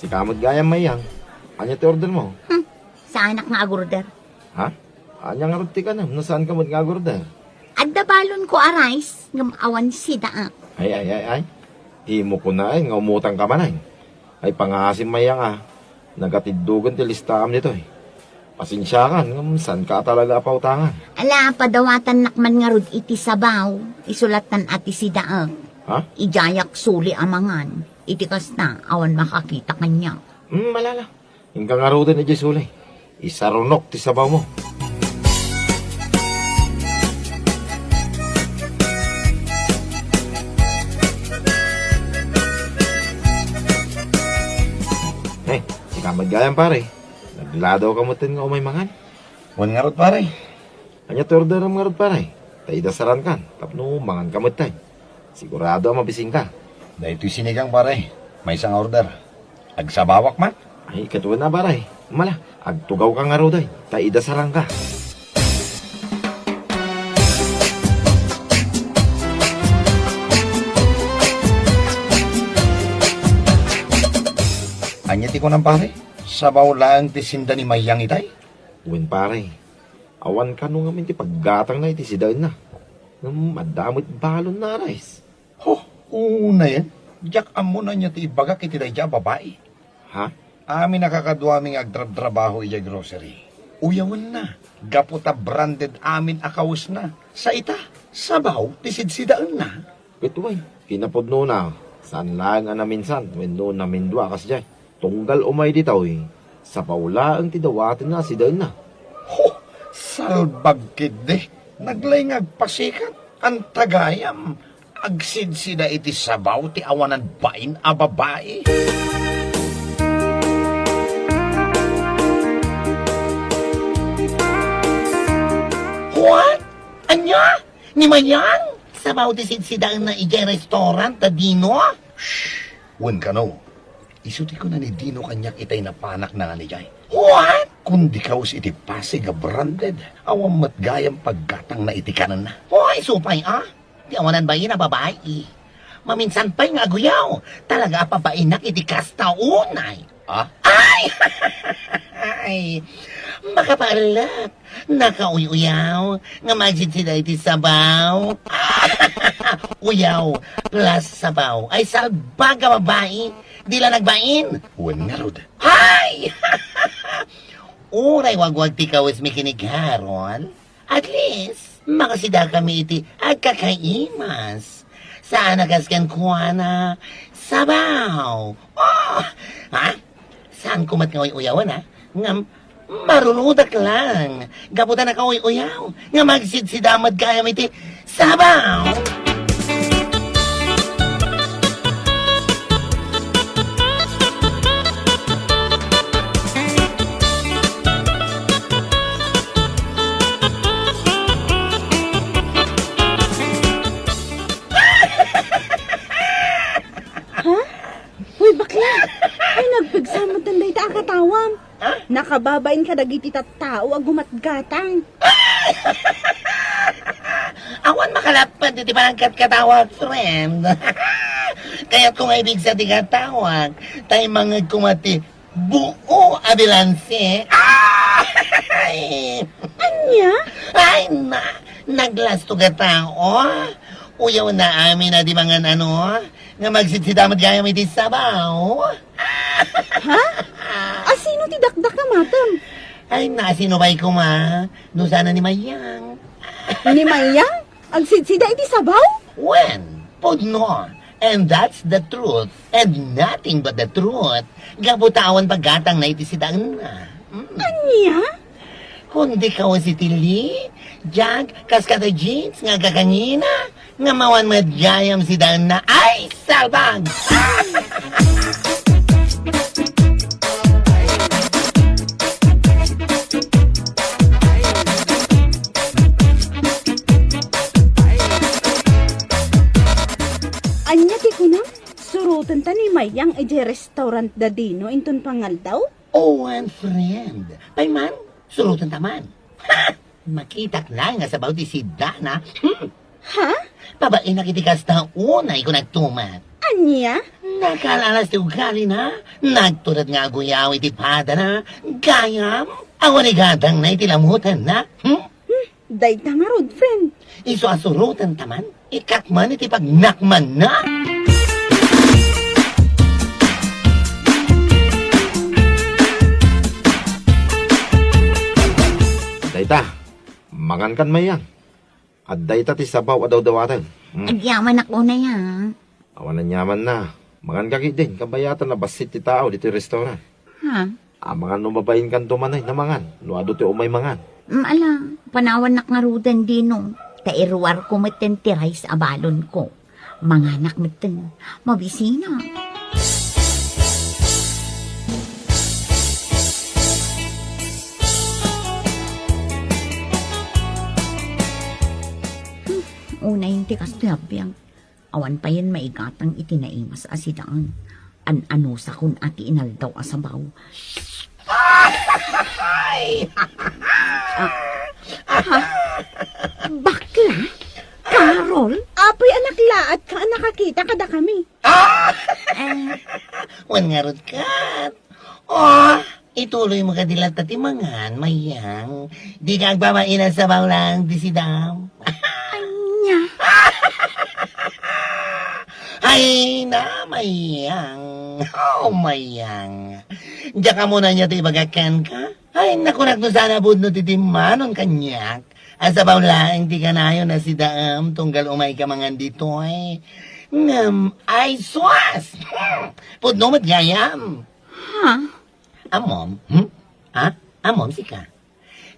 sika met gayam, Mayang. Ania ti order mo? Hmm, saanak nga agorder. Ha? Ania ngarud ti kanem no saanka met nga agorder? Adda balonko a rice ngem awan sidaak. Ay, ay, ay, ay. Dimo kunaen nga umutangka manen. Ay, pangaasim, Mayang a. Nagatiddogen ti listaam ditoy. Pasensiakan ngem saanka a talaga a pautangan. Ala, padawatannak man ngarud iti sabaw. Isu lattan a ti sidaak. Ha? Idiayak suli a mangan. Iti kasta, awan makakita kaniak. Hmm, malala. Inka ngaruden idiay suli. Isarunok ti sabawmo. Eh, sika met gayam, pare. Nagladawka metten nga umay mangan? Wen ngarud, pare. Ania ti orderem ngarud, pare? Ta idasalankan tapno manganka metten. Sigurado a mabisinka. Daytoy sinigang, pare. Maysa nga order. Agsabawak man? Ay, ket wen a, pare. Mala, agtugawka ngaruden ta idasalanka. Ania ti kunam, pare? Sabaw laeng ti sinda ni Mayang itay? Wen, pare. Awan kano ngamin ti paggatangna iti sidaenna. Ngem adda met balonna a rice. Ho, unayen, diak ammo no ania ti ibagak iti daydiay a babai. Ha? Amin a kakaduami nga agtrabtrabaho idiay grocery. Uyawenna, gapu ta branded amin a kawesna. Sa ita, sabaw ti sidsidaenna. Ket wen, kinapudnona, saan laeng a naminsan wenno namindua a kasdiay. Tunggal umay ditoy, sabaw laeng ti dawatenna a sidaenna. Ho! Salbag ketdi! Naglay nga agpasikat. Anta gayam, agsidsida iti sabaw ti awanan bain a babai. What? Ania? Ni Mayang? Sabaw ti sidsidaenna idiay restaurant, Dadino? Shh! Wen kano, isu ti kuna ni Dino kaniak itay napanakna nga idiay. What? Kundi kawes iti Pasig a branded, awan met gayam paggatangna iti kanenna. Oy, supay, ah? Ti awanan bain a babai. Maminsan pay nga aguyaw, talaga a pabainak iti kasta unay. Ah? Ay! Ay! Makapaalak! Nakauy-uyaw nga magsidsida iti sabaw. Uyaw plus sabaw. Ay, salbag a babai. Di la nagbain. Wen ngarud. Ay! Uray wagwag ti kawesmi ken ni Carol. At least, makasidakami iti agkakaimas. Saan a kas kenkuana, sabaw. Oh! Ha? Saanko met nga uy-uyawen, ha? Ngem, marurudak lang. Gapu ta nakauy-uyaw nga magsidsida met gayam iti sabaw. Ha? Hoy, bakla! Ay, nagpigsa met dayta a katawam. Ha? Nakababain kadagiti tattao a gumatgatang. Awan makalapad iti panangkatkatawag, friend. Kayatko nga ibigsa ti katawag, ta immangngegko met ti buo a bilanse. Ay! Ania? Ay, na, naglasto a tao. Uyawna amin a di mangan ano, nga magsidsida met gayam iti sabaw. Ha? Asino ti dakdakam, atem? Ay, na, sino pay koma? No saan a ni Mayang. Ni Mayang? Agsidsida iti sabaw? Wen, pudno. And that's the truth. And nothing but the truth. Gapu ta awan paggatangna iti sidaenna. Mm. Ania? Kundi kawes iti Lee, Jack, kas kada Jeans nga agkakangina, nga mawan met gayam sidaenna. Ay, salbag! Ania ti kunam? Surotenta ni Mayang idiay restaurant da Dino inton pangaldaw? Owen, friend. Pay man, surotenta man. Ha! Makitak laeng nga sabaw ti siddana. Hmm. Ha? Pabainak iti kasta unay ko nagtumat. Ania? Nakalalas ti ugalina. Nagtured nga aguyaw iti padana. Gayam, awan igatangna iti lamutanna. Hmm? Hmm, dayta ngarud, friend. Isu a surotenta man, ikkat man iti pagnakmanna. Dayta, mangankan Mayang. Adda ita ti sabaw a dawdawaten. Hmm. Agyamanak unay, ah. Awan aniamanna. Manganka ketdin, kabayatan a bassit ti tao ditoy restaurant. Ha? Amangan no mabainkanto man ay namangan, no adu ti umay mangan. Mm, ala, panawannak ngaruden, Dino. Ta iruarko metten ti rice a balonko. Manganak metten. Mabisinak. Hmm, unay ti kastoy a biag. Awan payen maigatang iti naimas a sidaen. An-anusakon a ti inaldaw a sabaw. Ay! Ah, ha? Bakla? Carol? Apay a naklaatka a nakakita kadakami? Ah! Eh. Wen ngarud ket. Oh, ituloy mo kadi latta ti mangan, Mayang. Dika agbabain a sabaw lang ti sidaw. Ania? Ay na, Mayang. Oh, Mayang. Diak ammo ania ti ibagak kenka? Ay, Nakunak no saan a pudno ti timmanon kaniak. A sabaw laeng ti kanayon a sidaem tunggal umayka mangan ditoy. Ngem, ay sus! Pudno met gayam. Ha? Ammom? Hmm? Ha? Ammom sika?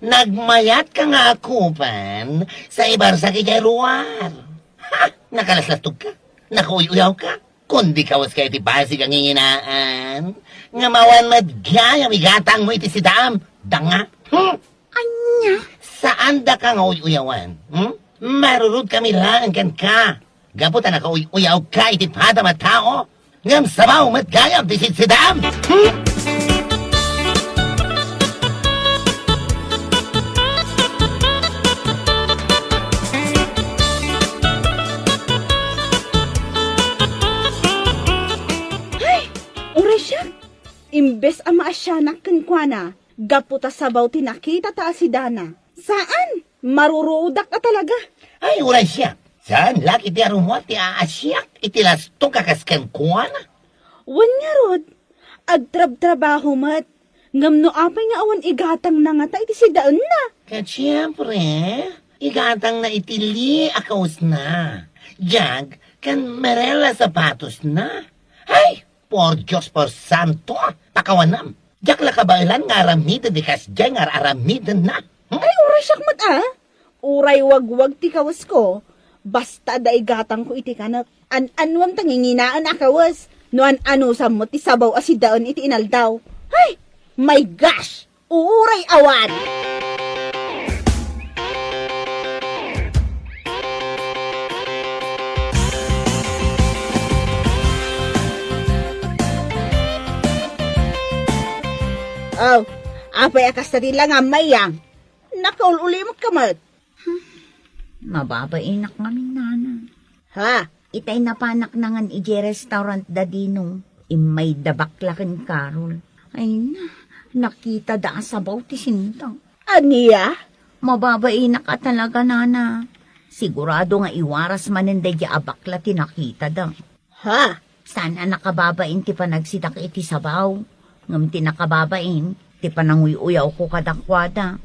Nagmayatka nga akupen sa ibarsak idiay ruar. Ha? Nakalaslastogka? Nakauy-uyawka? Kundi kawes ka iti basig a nginginaan, nga mawan met gayam igatangmo iti sidaem, danga. Hmm? Ania? Saan daka nga uy-uyawan? Hmm? Marurud kami laeng kenka. Gapu ta nakauy-uyawka iti padam a tao, ngem sabaw met gayam ti sidsidaem. Hmm? Ay! Uray siak! Imbes a maasianak kenkuana, gapu ta sabaw ti nakitata a sidana. Saan! Maruruodak a talaga. Ay, uray siak. Saan la iti arumuar ti aasiak iti lastog a kas kenkuana? Wen ngarud, agtrabtrabaho met. Ngem no apay nga awan igatangna ngata iti sidaenna? Ket siempre, igatangna iti li a kawesna. Diak ken merela sapatosna. Ay, por Dios, por santo, pakawanam. Diak la kabaelan nga aramiden ti kasdiay nga ar-aramidenna. Hmm? Ay, uray siak met a. Uray wagwag ti kawesko, basta adda igatangko iti kanek. An-anuem ta nginginaen a kawes, no an-anusam met ti sabaw a sidaen iti inaldaw. Ay! My gosh! Uray awan! Oh, apay a kasta ti langam, Mayang? Nakaul-ulimekka met. Hmm, mababainak ngamin, nana. Ha? Itay napanak nangan idiay restaurant da Dino. Immayda bakla ken Carol. Ay na, nakitada a sabaw ti sintag. Ania? Mababainak a talaga, nana. Sigurado nga iwaras manen daydiay a bakla ti nakitada. Ha? Saan a nakababain ti panagsidak iti sabaw, ngem ti nakababain ti pananguy-uyawko kadakuada.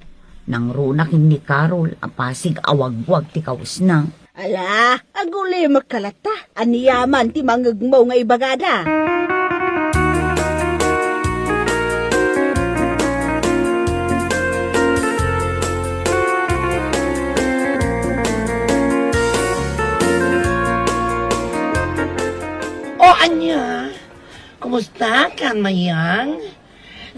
Nangruna ken ni Carol a pasig a wagwag ti kawesna. Ala, agulimekka latta. Aniaman ti mangngegmo nga ibagada? O ania? Kumusta kan, Mayang?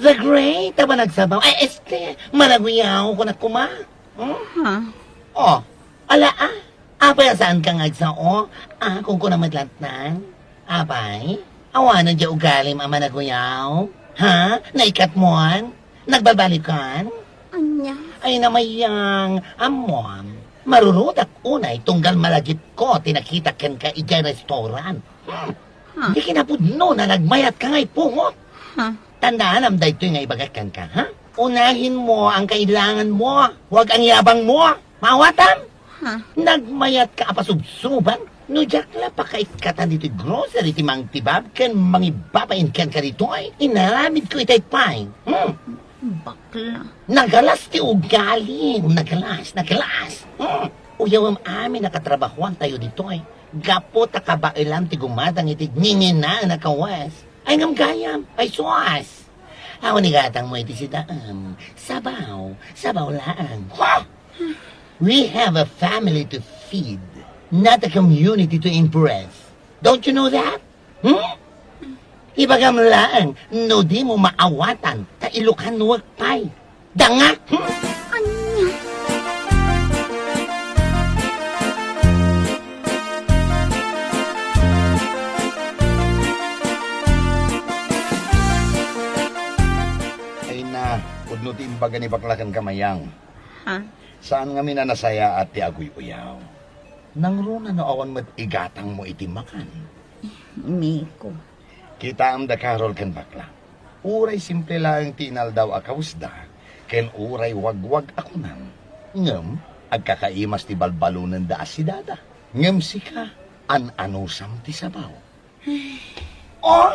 The Great, aba nagsabaw. Ay, este, managuyaw ko na kuma. Hmm? Ha? O, ala, a. Apay a saan ka nga agsao? A, kunkuna met lattan. Apay, awanen diay ugalim a managuyaw? Ha? Naikatmon? Nagbalbalikan? Ania? Ay, na, Mayang, ammom, marurudak unay tunggal malagipko ti nakitak kenka idiay restaurant. Hmm. Ha? Di kinapudno a nagmayatka nga ipungot. Ha? Tandaanam daytoy nga ibagak kenka, ha? Unahenmo ang kailanganmo, huwag ang yabangmo. Maawatam? Ha? Nagmayatka a pasubsuban no diak la pakaikkatan ditoy grocery ti mangtibab ken mangibabain kenka ditoy. Inaramidko itay pay. Hmm. Bakla. Nagalas ti ugalim. Nagalas, nagalas. Hmm. Uyawem amin a katrabahoantayo ditoy. Gapu ta kabaelam ti gumatang iti nginginaen a kawes. Ay, ngem gayam. Ay, sus! Awan igatangmo iti sidaem. Sabaw. Sabaw laeng. Ha? We have a family to feed, not a community to impress. Don't you know that? Hmm? Ibagam laeng no dimo maawatan ta Ilocanuek pay. Danga! Hmm? Ania? Ay na, pudno ti imbaga ni bakla kenka, Mayang. Ha? Saan ngamin a nasayaat ti aguy-uyaw. Nangruna no awan met igatangmo iti makan. Miko. Kitaem da Carol ken bakla. Uray simple laeng ti inaldaw a kawesda, ken uray wagwag a kunan. Ngem, agkakaimas ti balbalonenda a sidada. Ngem sika, an-anusam ti sabaw. Oh,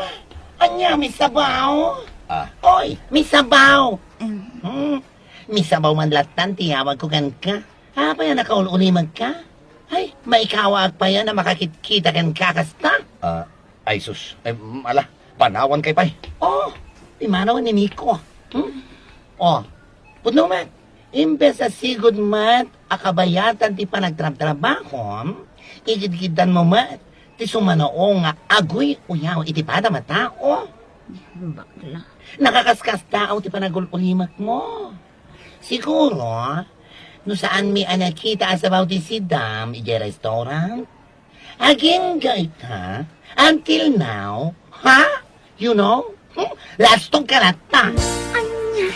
ania mi sabaw? Ah. Oy, Miss Sabaw! Em. Hmm, Miss Sabaw man lattan ti yawagko kenka. Apay a nakaul-ulimagka? Ay, maikawaak pay a makakitkita kenka kasta. Ah, ay sus. Ay, mm, ala, panawan kay pay. Oh, pimanaw ni Nico. Hmm? Oh, pudno met. Imbes a sigud met a kabayatan ti panagtrabtrabahom, igidgiddan mo met ti sumano nga aguy-uyaw iti padam a tao. Bakla. Nakakaskastaaw ti panagul-ulimek mo. Siguro, no saanmi a nakita a sabaw ti sidam idiay restaurant, agingga ita until now, ha? You know? Hmm? Lastog ka latta. Ania?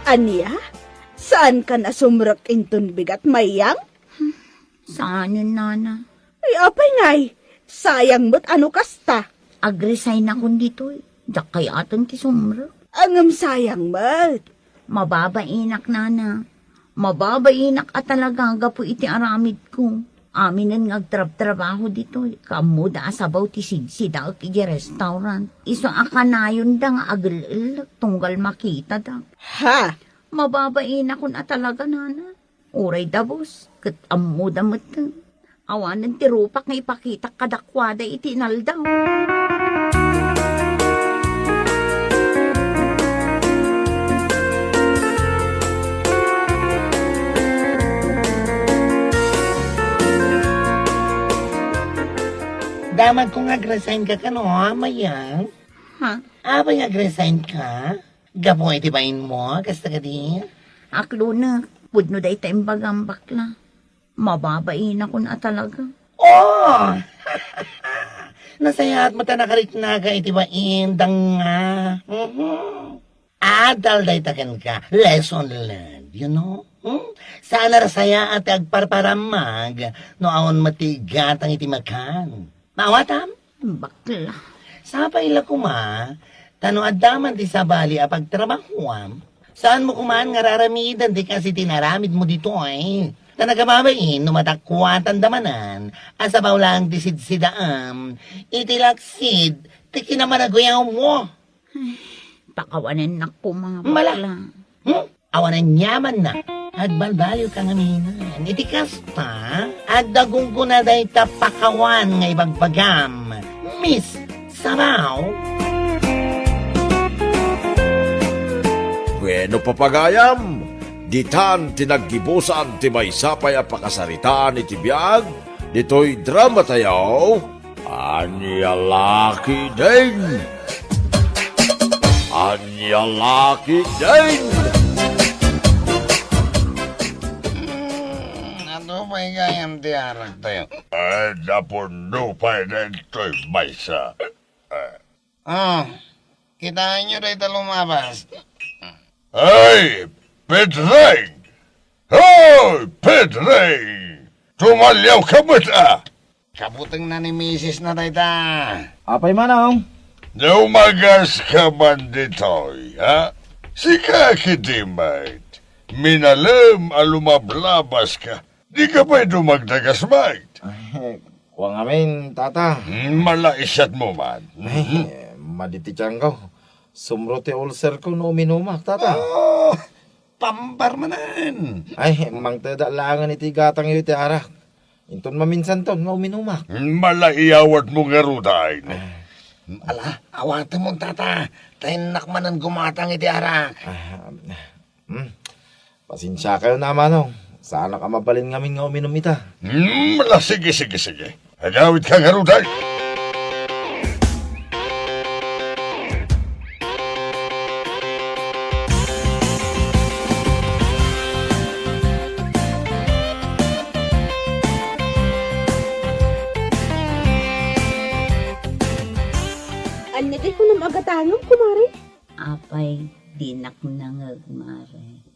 Ania? Saan ka nasumrek inton bigat, Mayang? Saanen, nana. Ay, apay ngay? Sayang met a no kasta. Agresign akon ditoy. Diak kayat ti sumrek. Ngem sayang met. Mababainak, nana. Mababainak a talaga gapu iti aramidko. Aminen nga agtrabtrabaho ditoy, kaammoda a sabaw ti sidsidaek idiay restaurant. Isu a kanayonda nga agel-ellek tunggal makitada. Ha? Mababainakon a talaga, nana. Uray dabus, ket ammoda metten. Awanen ti rupak nga ipakitak kadakuada iti inaldaw. Damagko nga agresign ka kano, Mayang. Ha? Apay nga agresign ka? Gapu iti bainmo, kasta kadi? Aklonek, pudno dayta imbagam, bakla. Mababainakon a talaga. Oh! Nasayaat met a nakariknaka iti bain, danga. Mhm. Adal dayta kenka. Lesson learned, you know? Hmm? Saan a nasayaat ti agparparamag no awan met ti igatang iti makan. Maawatam? Bakla. Sapay la koma, ta no adda man ti sabali a pagtrabahuam, saanmo koman nga raramiden ti kas iti inaramidmo ditoy. Ta nagababain no madakuatanda manen a sabaw laeng ti sidsidaem iti laksid ti kinamanaguyawmo. Pakawanennak koma, Mala. Bakla. Hmm? Awan aniamanna. Agbalbaliw ka ngamin. Iti kasta, adda gunggona dayta pakawan nga ibagbagam, Miss Sabaw. Bueno, papagayam, ditan ti naggibusan ti maysa pay a pakasaritaan iti biag ditoy drama tayo. Ania la ketdin? Ania la ketdin? Hmm, adu pay gayam ti arak tayo. Ay, napuno pay daytoy maysa. Ah, kitaenyo dayta lumabas. Ay, Pedring! Hoy, Pedring! Tumaliawka met a! Kabutengna ni misisna dayta. Apay, Manong? Naumagas ka man ditoy, ha? Sika ketdi met. Minalem a lumablabaska. Dika pay dumagdagas met. Ay, kuan ngamin, Tata. Hmm, malaisat mo man. Ay, madi ti tiangko. Sumro ti ulcerko no uminumak, Tata. Oh, pambar manen. Ay, mangtedak laengen iti gatangyo iti arak. Inton maminsanton nga uminumak. Malaiyawat mo ngaruden. Ah. Ala, awatem mo, Tata. Ta innak manen gumatang iti arak. Ah, hmm. Pasensiakayon a, Manong. Saanak a mabalin ngamin nga uminum ita. Hmm, ala, sige, sige, sige. Agawitka ngaruden. Ania ti kunam a gatangem, kumare? Apay, dinak nangngeg, mare.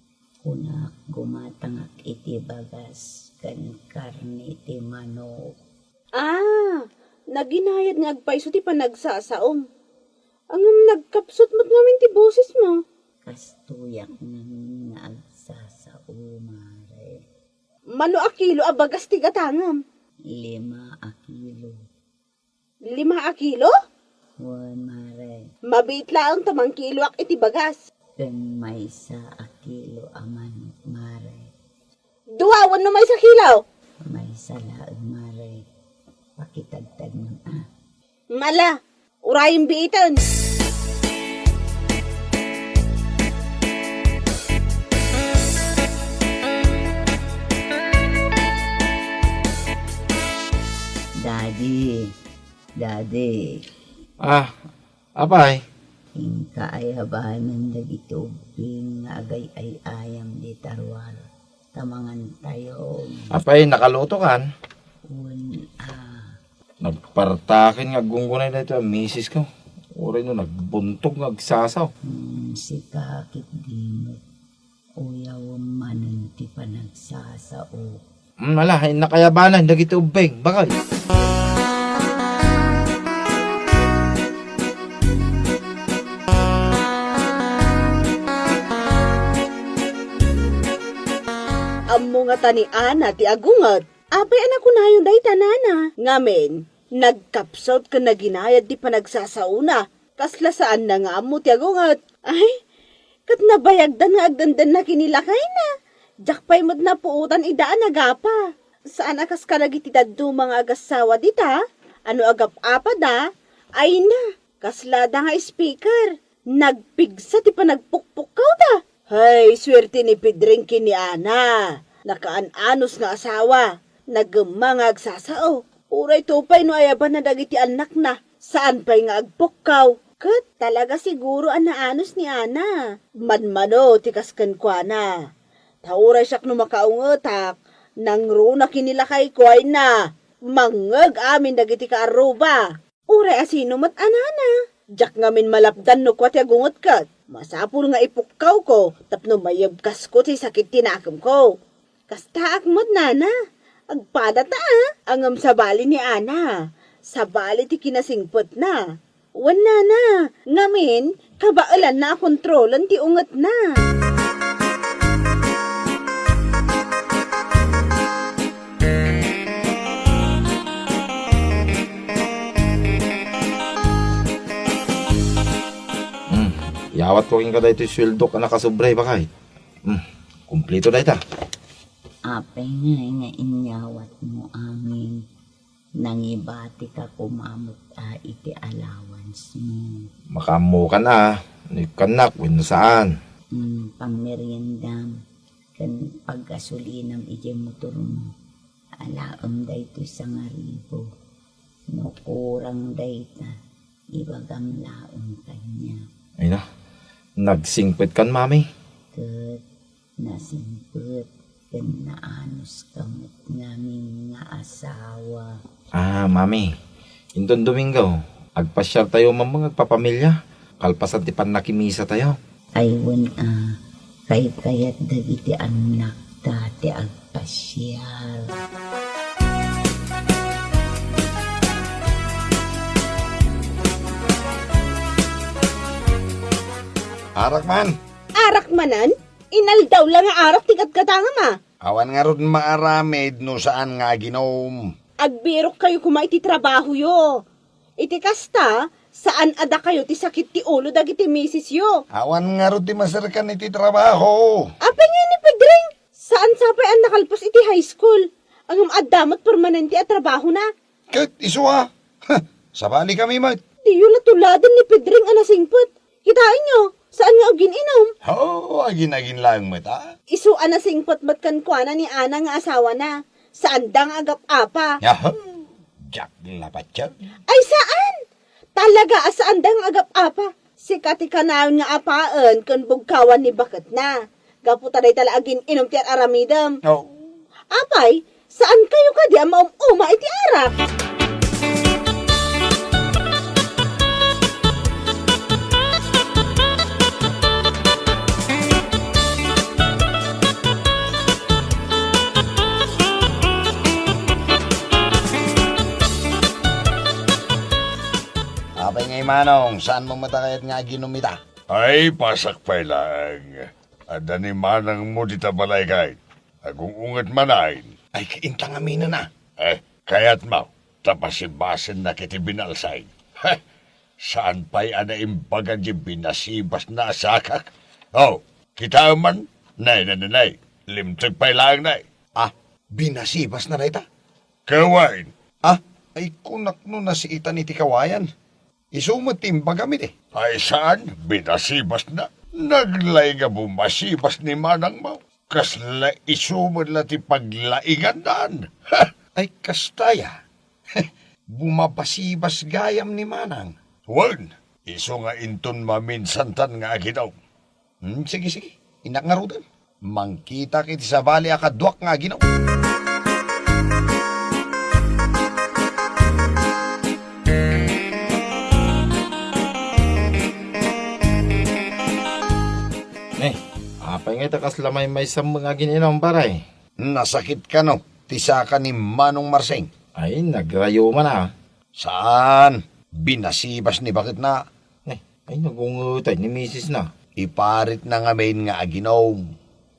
Kunak, gumatangak iti bagas ken karne ti manok. Ah, naginayad nga agpayso ti panagsasaom. Ngem nagkapsut met ngamin ti bosesmo. Kastoyak ngamin nga agsasaoma. Mano a kilo a bagas ti gatangem? Lima a kilo. Lima a kilo? Wen, mare. Mabiit laeng ta mangkiloak iti bagas. Ken maysa a kilo a manok, mare. Dua wenno maysa kilo? Maysa laeng, mare. Pakitagtagmon a. Ala, urayem biiten. Daddy, Daddy. Ah, apay? Inka ayabanen dagiti ubbing nga agay-ay-ayam dita ruar ta mangantayo. Apay, nakalutokan? Wen a. Nagpartaken nga aggunggunay daytoy a misis ko. Uray no nagbuntog nga agsasao. Hmm, sika ket di met. Uyawem manen ti panagsasao. Hmm, ala, innak ayabanen dagiti ubbing, bakay. Ammo ngata ni Ana ti agunget. Apay a nakunayon dayta, nana? Ngamin, nagkapsut ken naginayad ti panagsasaona. Kasla saanna nga ammo ti agunget. Ay, ket nabayagdan nga agdendenna ken ni lakayna. Diak pay met napuotan ida a nagapa. Saan a kas kadagiti dadduma nga agassawa dita, a no agap-apada, ay na, kaslada nga speaker. Nagpigsa ti panagpukpukkawda. Hay, suerte ni Pedring ken ni Ana. Nakaan-anus nga asawa. Nagemma nga agsasao. Uray to pay no ayabanna dagiti annakna. Saan pay nga agpukkaw. Ket talaga siguro a naanus ni Ana. Manmano ti kas kenkuana. Ta uray siak no makaungetak, nangruna ken ni lakayko ay na. Mangngeg amin dagiti kaarruba. Uray asino met a nana, diak ngamin malapdan no kua ti agunget ket. Masapul nga ipukkawko tapno mayebkasko ti sakit ti nakemko. Kastaak met, nana. Agpadata, a. Ngem sabali ni Ana, sabali ti kinasingpetna. Wen, nana, ngamin, kabaelanna a kontrolen ti ungetna. Hmm, iyawatko kenka daytoy sueldok a nakasobra, bakay. Hmm, kumpleto dayta. Apay ngay nga inyawatmo amin? Nangibatika koma met a iti allowance mo. Makaammokan a, no ikkannak wenno saan. Hmm, pangmeriendam ken paggasulinam idiay motormo. Alaem daytoy sangaribu. No kurang dayta, ibagam laeng kaniak. Ay na, nagsingpetkan, mami. Ket nasingpet ken naanuska met ngamin nga asawa. Ah, mami, inton Domingo, agpasiartayo man nga agpapamilya, kalpasan ti pannakimisatayo. Ay, wen a, kaykayat dagiti annakta ti agpasiar. Arak man! Arak manen? Inaldaw la nga arak ti gatgatangem a. Awan ngarud maaramid no saan nga aginom. Agbirokkayo koma iti trabahoyo. Iti kasta, saan a dakayo ti sakit ti ulo dagiti misisyo. Awan ngarud ti maserkan iti trabaho. Apay ngay ni Pedring? Saan sa pay a nakalpos iti high school. Ngem adda met permanente a trabahona. Ket isu a. Sabali kami met. Diyo la tuladen ni Pedring a nasingpet. Kitaenyo, saan nga agin-inum. Oo, agin-agin laeng met a. Isu a nasingpet met kenkuana ni Ana nga asawana. Saanda nga agap-apa. Aha, diak la patien. Ay, saan! Talaga a saanda nga agap-apa. Sika ti kanayon nga apaen ken bugkawan ni baketna. Gapu ta dayta la agin-inum ti ar-aramidem. Oo. Apay, saankayo kadi a maum-uma iti arak? Apay ngay, Manong, saanmo met a kayat nga aginom ita? Ay, pasak pay laeng. Adda ni manangmo dita balay kay. Agung-unget manen. Ay, inta ngamin a. Eh, kayatmo, ta basibasennak iti binalsing. Heh, saan pay a naimbaga di binasibasna a sakak? Oh, kitaem man, nay, nay, nay, nay. Limtek pay laeng, nay. Ah, binasibasna dayta? Ket wen. Ah, ay kunak no nasiitan iti kawayan. Isu met ti imbagam idi. Ay saan, binasibasna. Naglaing a bumasibas ni manangmo. Kasla isu met la ti paglaingandan. Ha! Ay kasta aya. Bumabasibas gayam ni manang. Wen, isu nga inton maminsantan nga aginom. Hmm, sige, sige. Innak ngaruden. Mangkitak iti sabali a kaduak nga aginom. Ne, apay nga ita kasla maymaysa nga agin-inom, pare? Nasakit kano ti saka ni Manong Marsing? Ay, nagrayo man a. Saan? Binasibas ni baketna. Eh, ay, nagungetay ni misisna. Iparitna ngamin nga aginom.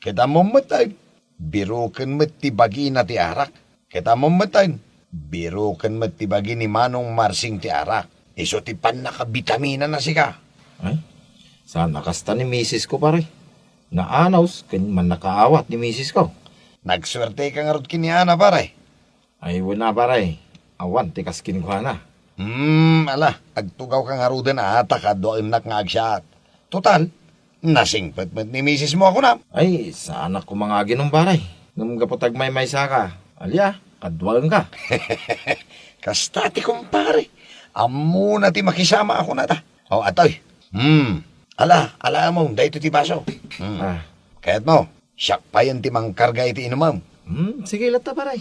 Ket ammom met, ay, biroken met ti bagina ti arak. Ket ammom met, ay, biroken met ti bagi ni Manong Marsing ti arak. Isu ti pannakabitaminana sika. Ay, saan a kasta ni misisko, pare. Naanos ken mannakaawat ni misisko. Nagsuerteka ngarud ken ni Ana, pare. Ay, wen a, pare. Awan ti kas kenkuana. Hmm, ala, agtugawka ngaruden a ta kaduaennak nga agsiat. Total, nasingpet met ni misismo a kunam. Ay, saanak koma nga aginom, pare. Ngem gapu ta agmaymaysaka, alia, kaduaenka. Kasta ti kumpare. Ammona ti makisama a kunata. O, atoy. Hmm. Ala, ala mo, daytoy ti baso. Hmm. Ah. Kayatmo, siak payen ti mangkarga iti inumem. Hmm, sige latta, pare.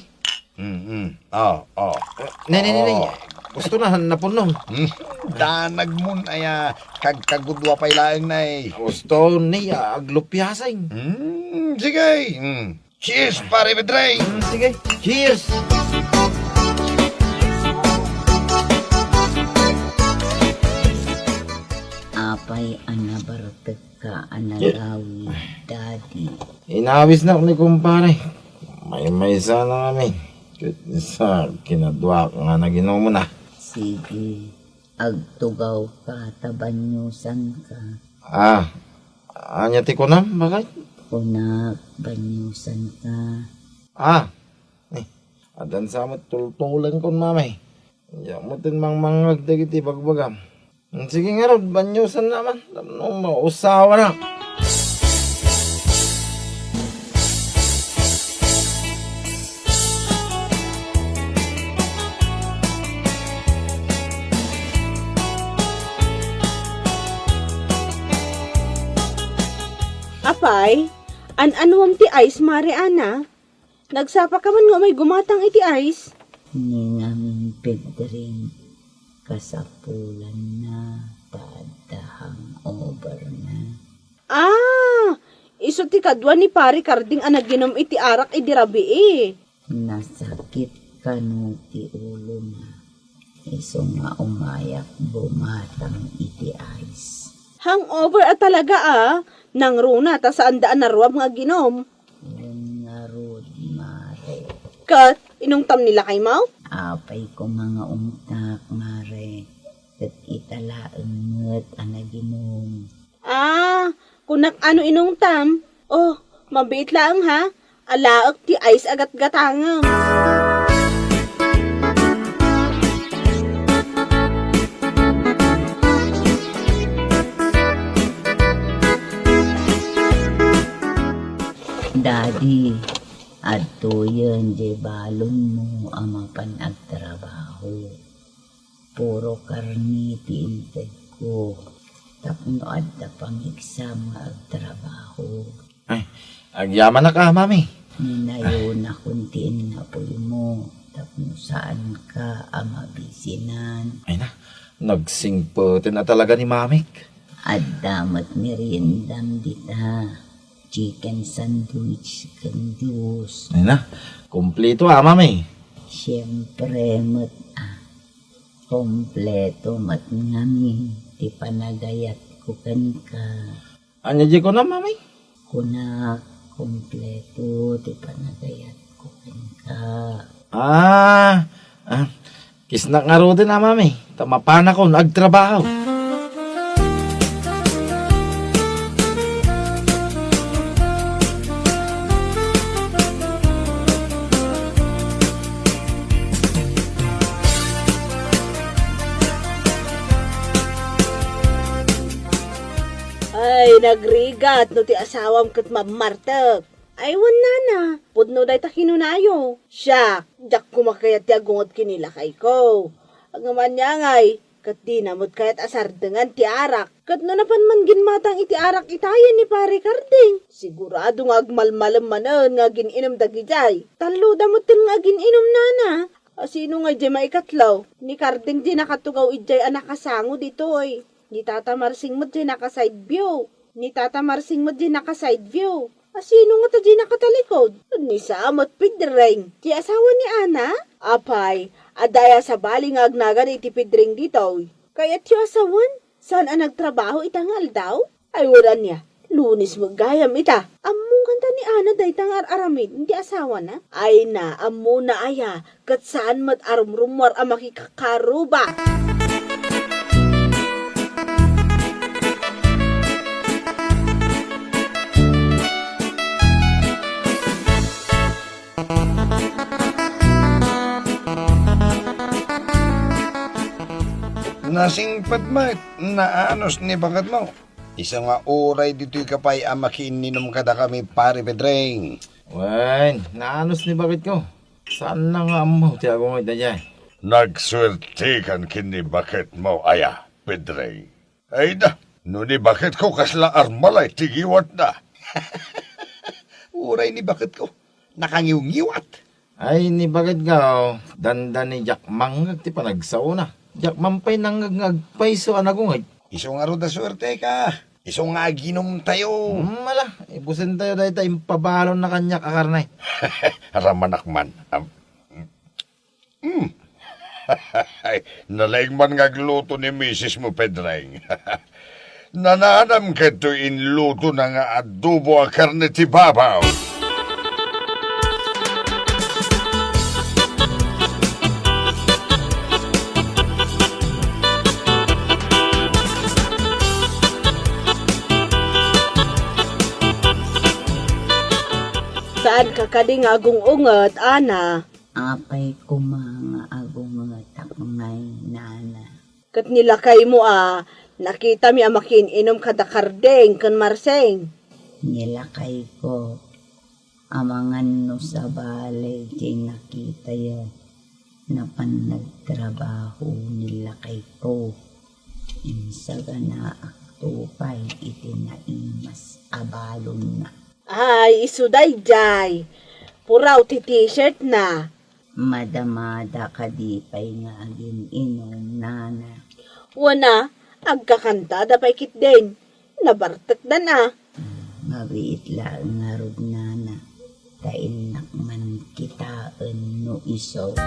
Hmm, hmm. O, o. Ne, ne, ne, ne. O. Gusto na, napunno. Hmm. Danagmon aya, kagkagudua pay laeng, nay. Gusto ni, ah, aglupiasing. Hmm, sige. Hmm. Cheers, pare Pedreng! Mm, sige. Cheers! Apay a nabartekka a nagawid, Daddy? Inawisnak ni kumpare. Maymaysa na kami. Ket sa kinaduak nga naginomon a. Sige, agtugawka ta baniosanka. Ah, ania ti kunam, baket? Kunak, baniosanka. Ah, eh, addan sa met tultulengkon, Mami. Diak metten mangmangngeg dagiti bagbagam. Sige ngarud, baniosanna man, tapno mausawanak. Apay, an-anuem ti ice, Mare Ana? Nagsapaka man nga umay gumatang iti ice? Ni ngamin, Pedring, kasapulanna ta adda hangover na. Ah! Isu ti kadua ni Pari Karding a naginom iti arak idi rabii. Nasakit kano ti ulona. Isu nga umayak bumatang iti ice. Hangover a talaga a, nangruna ta saanda a naruam nga aginom. Wen ngarud, Mare. Ket, inungtam ni lakaymo? Apay koma nga ungtak, Mare. Ket ita laeng met a naginom. Ah, kunak a no inungtam. Oh, mabiit laeng ha. Alaek ti ice a gatgatangem. Daddy, adtoyen diay balonmo a mapan agtrabaho. Puro karne ti intedko tapno adda pamigsam nga agtrabaho. Ay, agyamanak a, Mami. Ninayonakon ti innapuymo tapno saanka a mabisinan. Ay na, nagsingpeten a talaga ni Mamik. Adda met meriendam dita. Chicken sandwich ken juice. Ay na, kumpleto a, Mami. Siempre met a. Kompleto met ngamin ti panagayatko kenka. Ania diay kunam, Mami? Kunak, Kompleto ti panagayatko kenka. Ah, ah, kisnak ngaruden a, Mami, ta mapanakon agtrabaho. Ay, nagrigat no ti asawam ket mammartek. Ay, wen, nana, pudno dayta kinunayo. Siak, diak koma kayat ti agunget ken ni lakayko. Ngem ania ngay, ket dina met kayat a sardengan ti arak. Ket no napan man ginmatang iti arak itayen ni Pare Karding, sigurado nga agmalmalem manen nga agin-inum dagidiay. Talloda metten nga agin-inum, nana. A, sino ngay diay maikatlo? Ni Karding diay nakatugaw idiay a nakasango ditoy. Ni Tata Marsing met diay naka-side view. Ni Tata Marsing met diay naka-side view. A, sino ngata diay nakatalikod? Ni Sam met Pedring, ti asawa ni Ana? Apay, adda aya sabali nga agnagan iti Pedring ditoy? Kayatyo a sawen? Saan a nagtrabaho ita nga aldaw? Ay, wen ania, Lunes met gayam ita. Ammo kanta ni Ana dayta nga ar-aramiden ti asawana? Ay na, ammona aya, ket saan met a rumrummuar a makikakaruba. Nasingpet met, naanus ni baketmo. Isu nga uray ditoyka pay a makiinninom kadakami, Pare Pedring. Wen, naanus ni baketko. Saanna nga ammo ti agunget daydiay. Nagsuertekan ken ni baketmo aya, Pedring? Ay da, no ni baketko kasla armalay ti ngiwatna. Uray ni baketko, nakangiwngiwat. Ay, ni baketko, dandani diak mangngeg ti panagsaona. Diak man pay nangngeg nga agpayso a nagunget. Isu ngarud a suerteka. Isu nga aginumtayo. Hmm, ala, ibusentayo dayta impabalonna kaniak a karne. Ramanak man. Am, mm. Nalaing man nga agluto ni misismo, Pedring. Nananam kadto inlutona nga adobo a karne ti babaw. Saanka kadi nga agung-unget, Ana? Apay koma nga agungetak ngay, nana. Ket ni lakaymo a, nakitami a makiin-inum kada Karding ken Marsing. Ni lakayko, amangan no sabali ti nakitayo, napan nagtrabaho ni lakayko. Insaganaakto pay iti naimas a balonna. Ay, isu daydiay. Puraw ti t-shirt na. Madamada kadi pay nga agin-inum, nana? Wen a, agkakantada pay ketdin. Nabartekdan a. Mabiit laeng ngarud, nana, ta innak man kitaen no isu.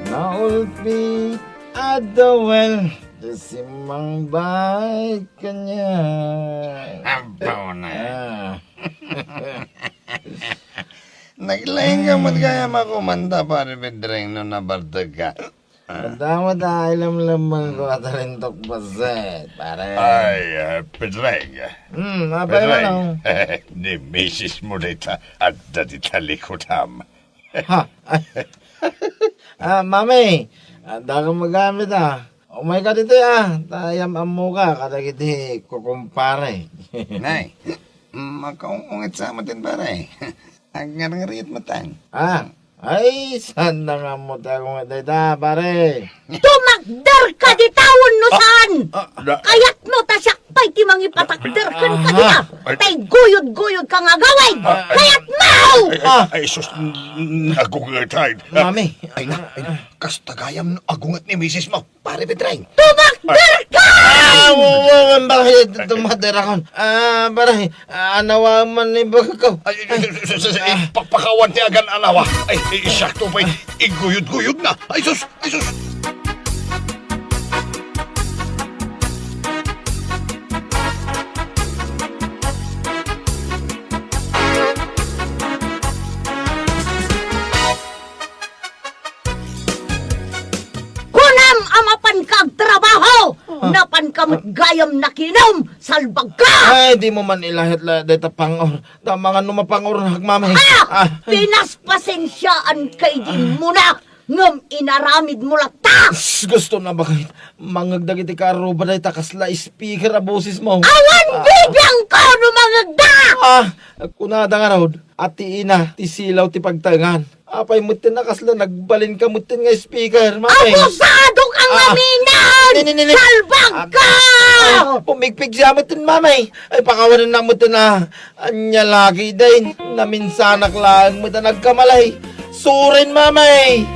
Naulpi a dawel, ti simmangbay kaniak. Abaw na. Ah. Naglaing ka met gayam a kumanta, Pare Pedring, no nabartek ka. Kanta met a ilemlemmengko a talintok bassit, pare. Ay, eh, Pedring. Hmm, apay Pedring. Manong? Ni misis mo dita, adda dita likudam. Ha? Ah, mami, adda ka magamit, ah. Umayka ditoy, ah. Ta yam-ammoka kadagiti kukumpare. Nay, makaung-ungit sa matin, pare. Agngarngariet matang. Ah, ay, saan na nga mo tayo nga dayta, pare? Tumakder ka di taon no saan? Ah, ah. Kayat mo ta siak pay ti mangipatakder ken kadita. Ay. Tay guyod-guyod ka nga agawid. Ah, ay. Kayat mo! Ay, ay, Ah. ay, sus, n-, n-, agungetay. Mami. Ay na, ay na. Kasta gayam no agunget ni misis mo, Pare Pedring. Tumakder ka! Ay, Awawan bakit tumaderakon? Ah, pare, anawa man ni bagko. Ay, ay, ay, ay, ay, ay, pakpakawan ti agan-anawa. Ay, ay, sakto pay. Iguyod-guyod na. Ay, sus! Ay, sus! Kunam a mapanka agtrabaho! Ah. Napanka met gayam nakinom! Salbagka! Ay, di mo man ilayat la dayta pangor. Tama nga no mapangor, Mami. Ah! Ah! Pinaspasensiaan kay di mo na! Ngem inaramid mo latta! Sus, gusto na ba kay mangeg dagiti kaarruba dayta kasla speaker a boses mo? Awan bibiangko no mangegda! Ah, kunada ngarud, a ti ina, ti silaw ti pagtaengan. Apay metten a kasla nagbalin ka metten nga speaker, Mami? Abusado ka nga Ah. Ni, ni, ni, ni. Salbag ka! Ah, pumigpig siya metten, Mami. Ay, pakawanan na metten, ah. Ania laki, dayta. Naminsanak laeng met a nagkamali. Surin, Mami!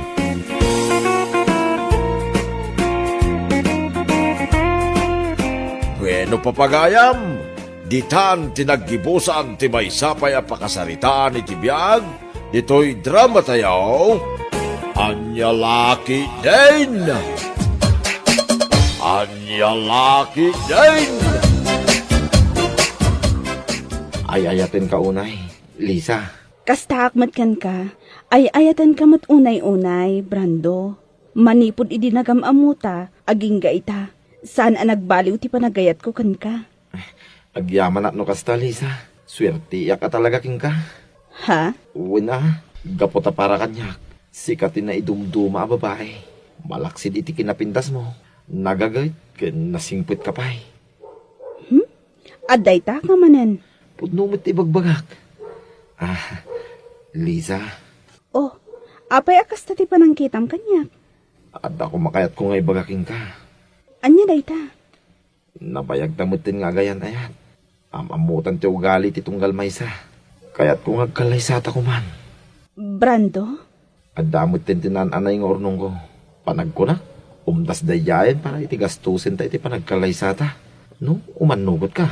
Bueno, papagayam, ditan ti naggibusan ti maysa pay a pakasaritaan iti biag ditoy drama tayo. Ania laki, dayta. Ania laki, dayta. Ay-ayaten ka unay, Lisa. Kastaak met kenka, ay-ayatenka met unay-unay, Brando. Manipud idi nagam-ammota, agingga ita, saan a nagbaliw ti panagayatko kenka. Agyamanak no kasta, Lisa. Suertiak a talaga kenka. Ha? Wen a, gapu ta para kaniak, sika ti naidumduma a babai. Malaksid iti kinapintasmo, nagaget ken nasingpetka pay. Hmm? Adda ita ka manen? Pudno met ti ibagbagak. Ah, Lisa. Oh, apay a kasta ti panangkitam kaniak? Adda koma kayatko nga ibaga kenka. Ania dayta? Nabayagta metten nga agayan-ayat. Am-ammotan ti ugali ti tunggal maysa. Kayatko nga agkallaysata koman. Brando? Adda metten ti naan-anay nga urnongko. Panagkunak, umdas daydiayen para iti gastusen ta iti panagkallaysata. No, umannugotka.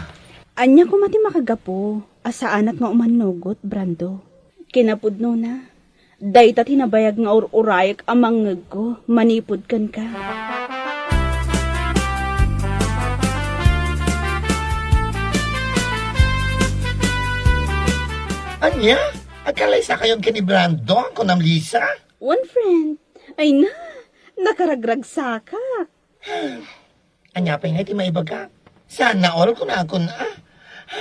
Ania koma ti makagapu a saanak nga umannugot, Brando? Kinapudnona, dayta ti nabayag nga ur-urayek a mangngegko manipud kenka. Ania? Agkallaysakayon ken ni Brando, kunam, Lisa? One friend. Ay na, nakaragragsakak. Ania pay ngay ti maibaga? Sana all kunakon, ah.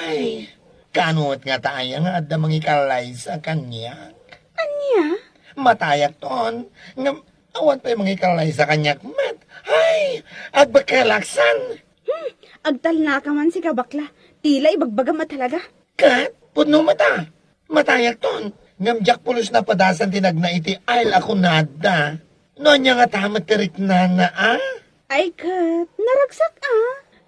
Ay, kaano met ngata aya nga adda mangikallaysa kaniak? Ania? Matayakton, ngem awan pay mangikallaysa kaniak met. Ay, agbekkelaksan. Hmm, agtalnaka man sika, bakla. Tila ibagbagam a talaga. Ket, pudno met a. Matayakton, ngem diak pulos napadasan ti nagna iti ail a kunada. No ania ngata met ti riknana, a? Ay ket, naragsak a.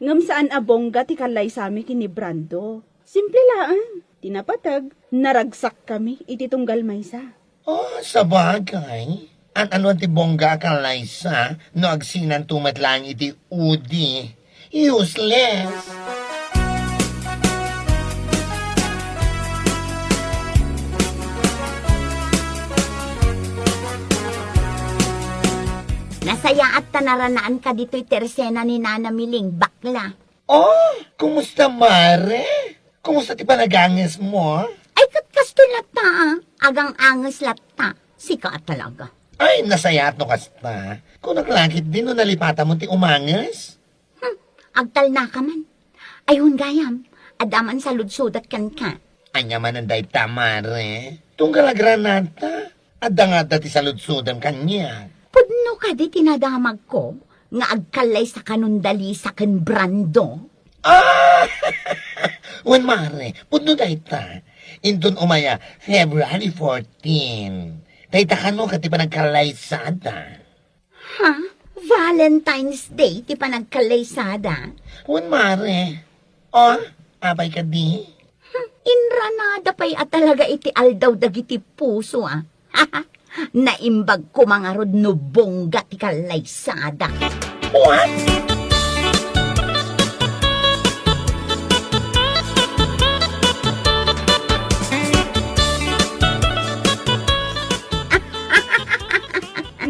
Ngem saan a bongga ti kallaysami ken ni Brando. Simple laeng. Ti napateg, naragsakkami iti tunggal maysa. Oh, sabagay. An-anuan ti bongga a kallaysa no agsinanto met laeng iti udi? Useless! Nasayaat ta naranaanka ditoy ti esena ni Nana Miling, bakla. Oh, kumusta, Mare? Kumusta ti panagangesmo? Ay, ket kastoy latta, ah. Agang-anges latta. Sika a talaga. Ay, nasayaat no kasta. Kunak la ketdi no nalipatamon ti umanges? Hmm, agtalnaka man. Ay, wen gayam, adda man saludsodak kenka. Ania manen dayta, Mare? Tunggal agranata. Adda nga adda ti saludsodem kaniak. Pudno kadi ti nadamagko nga agkallaysaka nunda Lisa ken Brando? Ah! Wen, Mare, pudno dayta. Inton umay a February fourteen. Dayta kano ket ti panagkallaysada. Ha? Valentine's Day ti panagkallaysada? Wen, Mare. Oh, apay kadi? Hmm, inranada pay a talaga iti aldaw dagiti puso, a. Naimbag koma ngarud no bongga ti kallaysada. What?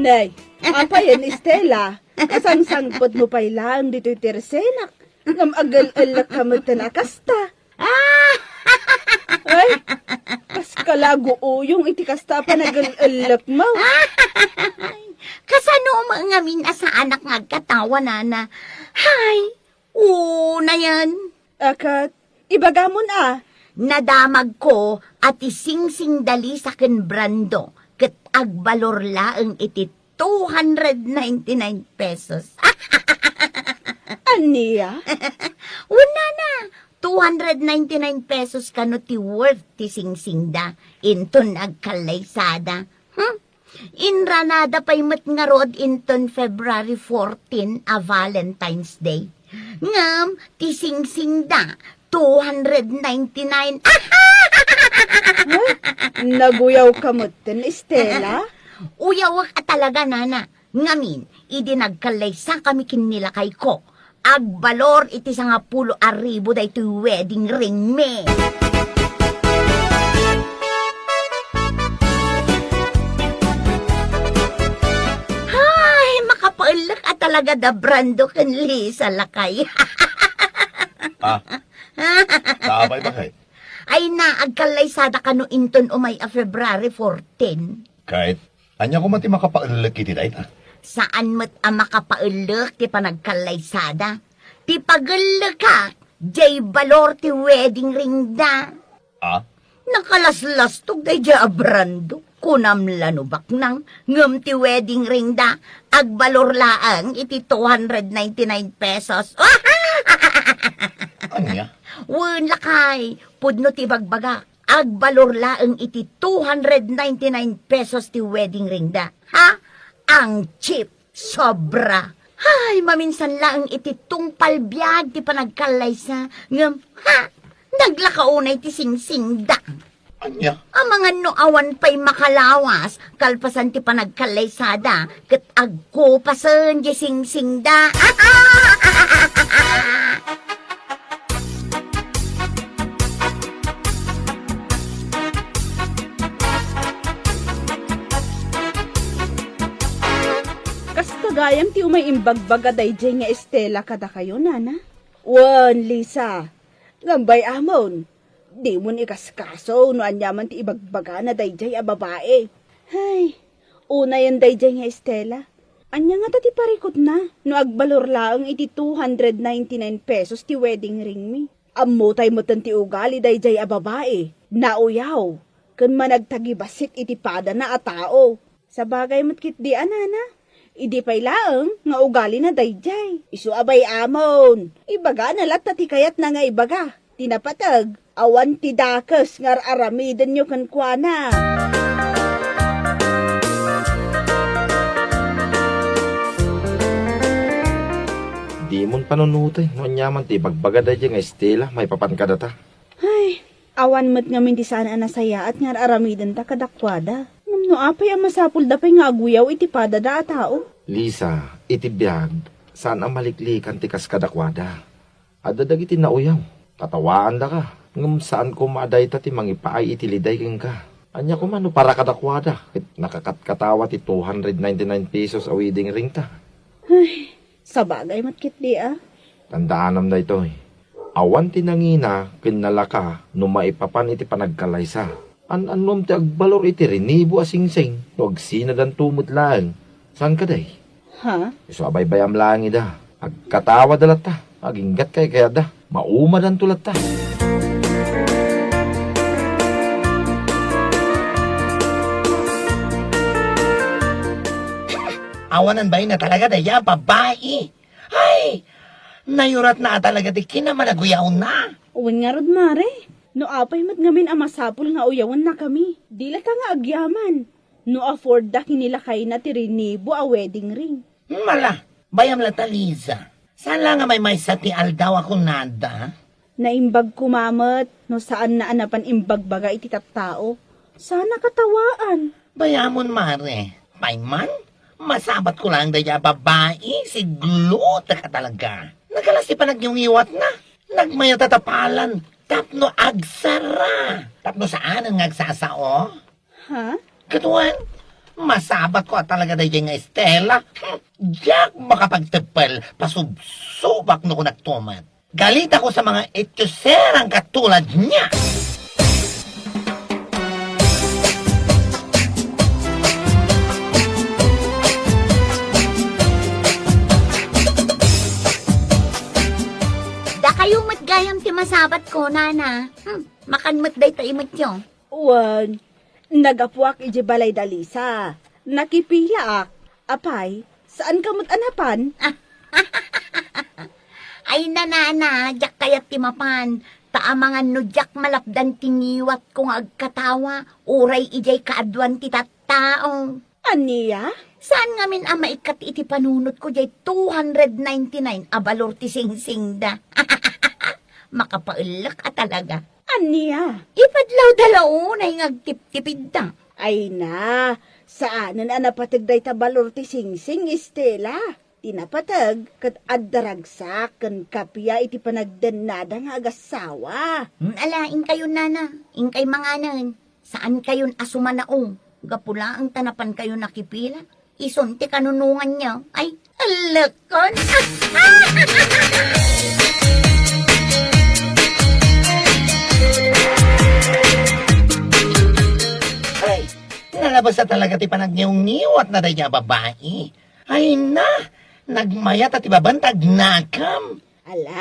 Nay, apay, Estela? Kasangsangpetmo pay laeng ditoy tersenak, ngem agel-ellekka metten a kasta. Ay, kas kalago uyong iti kasta a panagel-ellekmo. Kasano met ngamin a saanak nga agkatawa, nana? Hay, unayen. A ket, ibagamon a. Nadamagko a ti singsing da Lisa ken Brando ket agbalor laeng iti two hundred ninety-nine pesos. Ania? Wen, nana, two hundred ninety-nine pesos kano ti worth ti singsingda inton agkallaysada. Hmm? Inranada pay met ngarud inton February fourteen a Valentine's Day. Ngem ti singsingda, two hundred ninety-nine. Naguyawka metten, Estela? Uyawek a talaga, nana. Ngamin, idi nagkallaysakami ken ni lakayko, agbalor iti sangapulo a ribu daytoy wedding ringmi. Hay, makapaellek a talaga da Brando ken Lisa, lakay. Ah, apay, bakit? Ay na, agkallaysada kano inton umay a February fourteen. Ket ania koma ti makapaellek iti dayta? Saan met a makapaellek ti panagkallaysada. Ti pagellekak, diay balor ti wedding ringda. Ah? Nakalaslastog daydiay a Brando. Kunam la no baknang, ngem ti wedding ringda, agbalor laeng iti two hundred ninety-nine pesos. Ania? Wen, lakay, pudno ti bagbagak. Agbalor laeng iti two hundred ninety-nine pesos ti wedding ringda. Ha? Ang cheap, sobra. Hay, maminsan laeng iti tungpal biag ti panagkallaysa, ngem, ha? Naglaka unay ti singsingda. Ania? Amangan no awan pay makalawas, kalpasan ti panagkallaysada, ket agkupasen ti singsingda. Kasta gayam ti umay imbagbaga daydiay nga Estela kadakayo, nana? Wen, Lisa. Ngem bay-amon, dimon ikaskaso no aniaman ti ibagbagana daydiay a babai. Hay, unayen daydiay nga Estela. Ania ngata ti parikutna no agbalor laeng iti two hundred ninety-nine pesos ti wedding ringmi? Ammotay metten ti ugali daydiay a babai, nauyaw, ken managtagibassit iti padana a tao. Sabagay met ketdi a nana. Idi pay laeng nga ugalina daydiay. Isu a bay-amon, ibagana latta ti kayatna nga ibaga. Ti napateg, awan ti dakes nga ar-aramidenyo kenkuana. Dimon panunotay no aniaman ti ibagbaga daydiay nga Estela maipapan kadata. Hay, awan met ngamin ti saan a nasayaat nga ar-aramidenta kadakuada. Ngem no apay a masapulda pay nga aguyaw iti padada a tao? Lisa, iti biag, saan a maliklikan ti kas kadakuada. Adda dagiti nauyaw, katawaandaka, ngem saan koma a dayta ti mangipaay iti liday kenka. Ania koma no para kadakuada ket nakakatkatawa ti two hundred ninety-nine pesos a wedding ringta? Ay, sabagay met ketdi a. Tandaanam daytoy. Awan ti nangina ken nalaka no maipapan iti panagkalaysa. An-annom ti agbalor iti rinibo a singsing no agsinadanto met laeng. Saan kadi? Ha? Isu a baybayam laeng ida. Agkatawada latta. Aginggat kaykayatda. Maumadanto latta. Awanan bain na talaga daydiay a babai. Ay! Nayuratna a talaga ti kinamanaguyawna. Wen ngarud, Mare. No apay met ngamin a masapul nga uyawennakami, di latta nga agyaman. No affordda ken ni lakayna ti rinibo a wedding ring. Mala, bayam latta, Liza. Saan la nga maymaysa ti aldaw a kunada? Naimbag koma met no saanna a napan imbagbaga iti tattao. Saan a katawaan. Bayamon, Mare. Pay man, masabatko laeng daydiay a babai, siglutek a talaga. Nagalas ti panagngiwngiwatna. Nagmayat a tapalan tapno agsara. Tapno saanen nga agsasao. Ha? Ket wen, Masabatko a talaga daydiay nga Estela. Hmm, diak makapagteppel, pasubsobak no kunakto met. Galitako sa mga etyoserang katulad niya. Dakayo met gayam ti masabatko, nana. Hmm, makan met dayta imetyo. Wen, naggapuak idiay balay da Lisa. Nakipilaak. Apay, saanka met a napan? Ay, nanana, diak kayat ti mapan. Ta amangan no diak malapdan ti ngiwatko nga agkatawa, uray idiay kaaduan ti tattao. Ania? Saan ngamin a maikkat iti panunotko diay two hundred ninety-nine a balor ti singsingda? Makapaellek a talaga. Ania? Ipadlawda la unay nga agtiptipidda. Ay na, saanen a napateg dayta balor ti singsing, Estela. Ti napateg ket adda ragsak ken kappia iti panagdennada nga agassawa. Hmm, ala, inkayon, nana, inkay manganen. Saankayon a sumanao. Gapu laeng ta napankayo nakipila. Isun ti kanunonganyo. Ay, ellekon. Ay, nalabas a talaga ti panagniwngiwatna daydiay a babai. Ay na, nagmayat a ti babanta agnakam. Ala,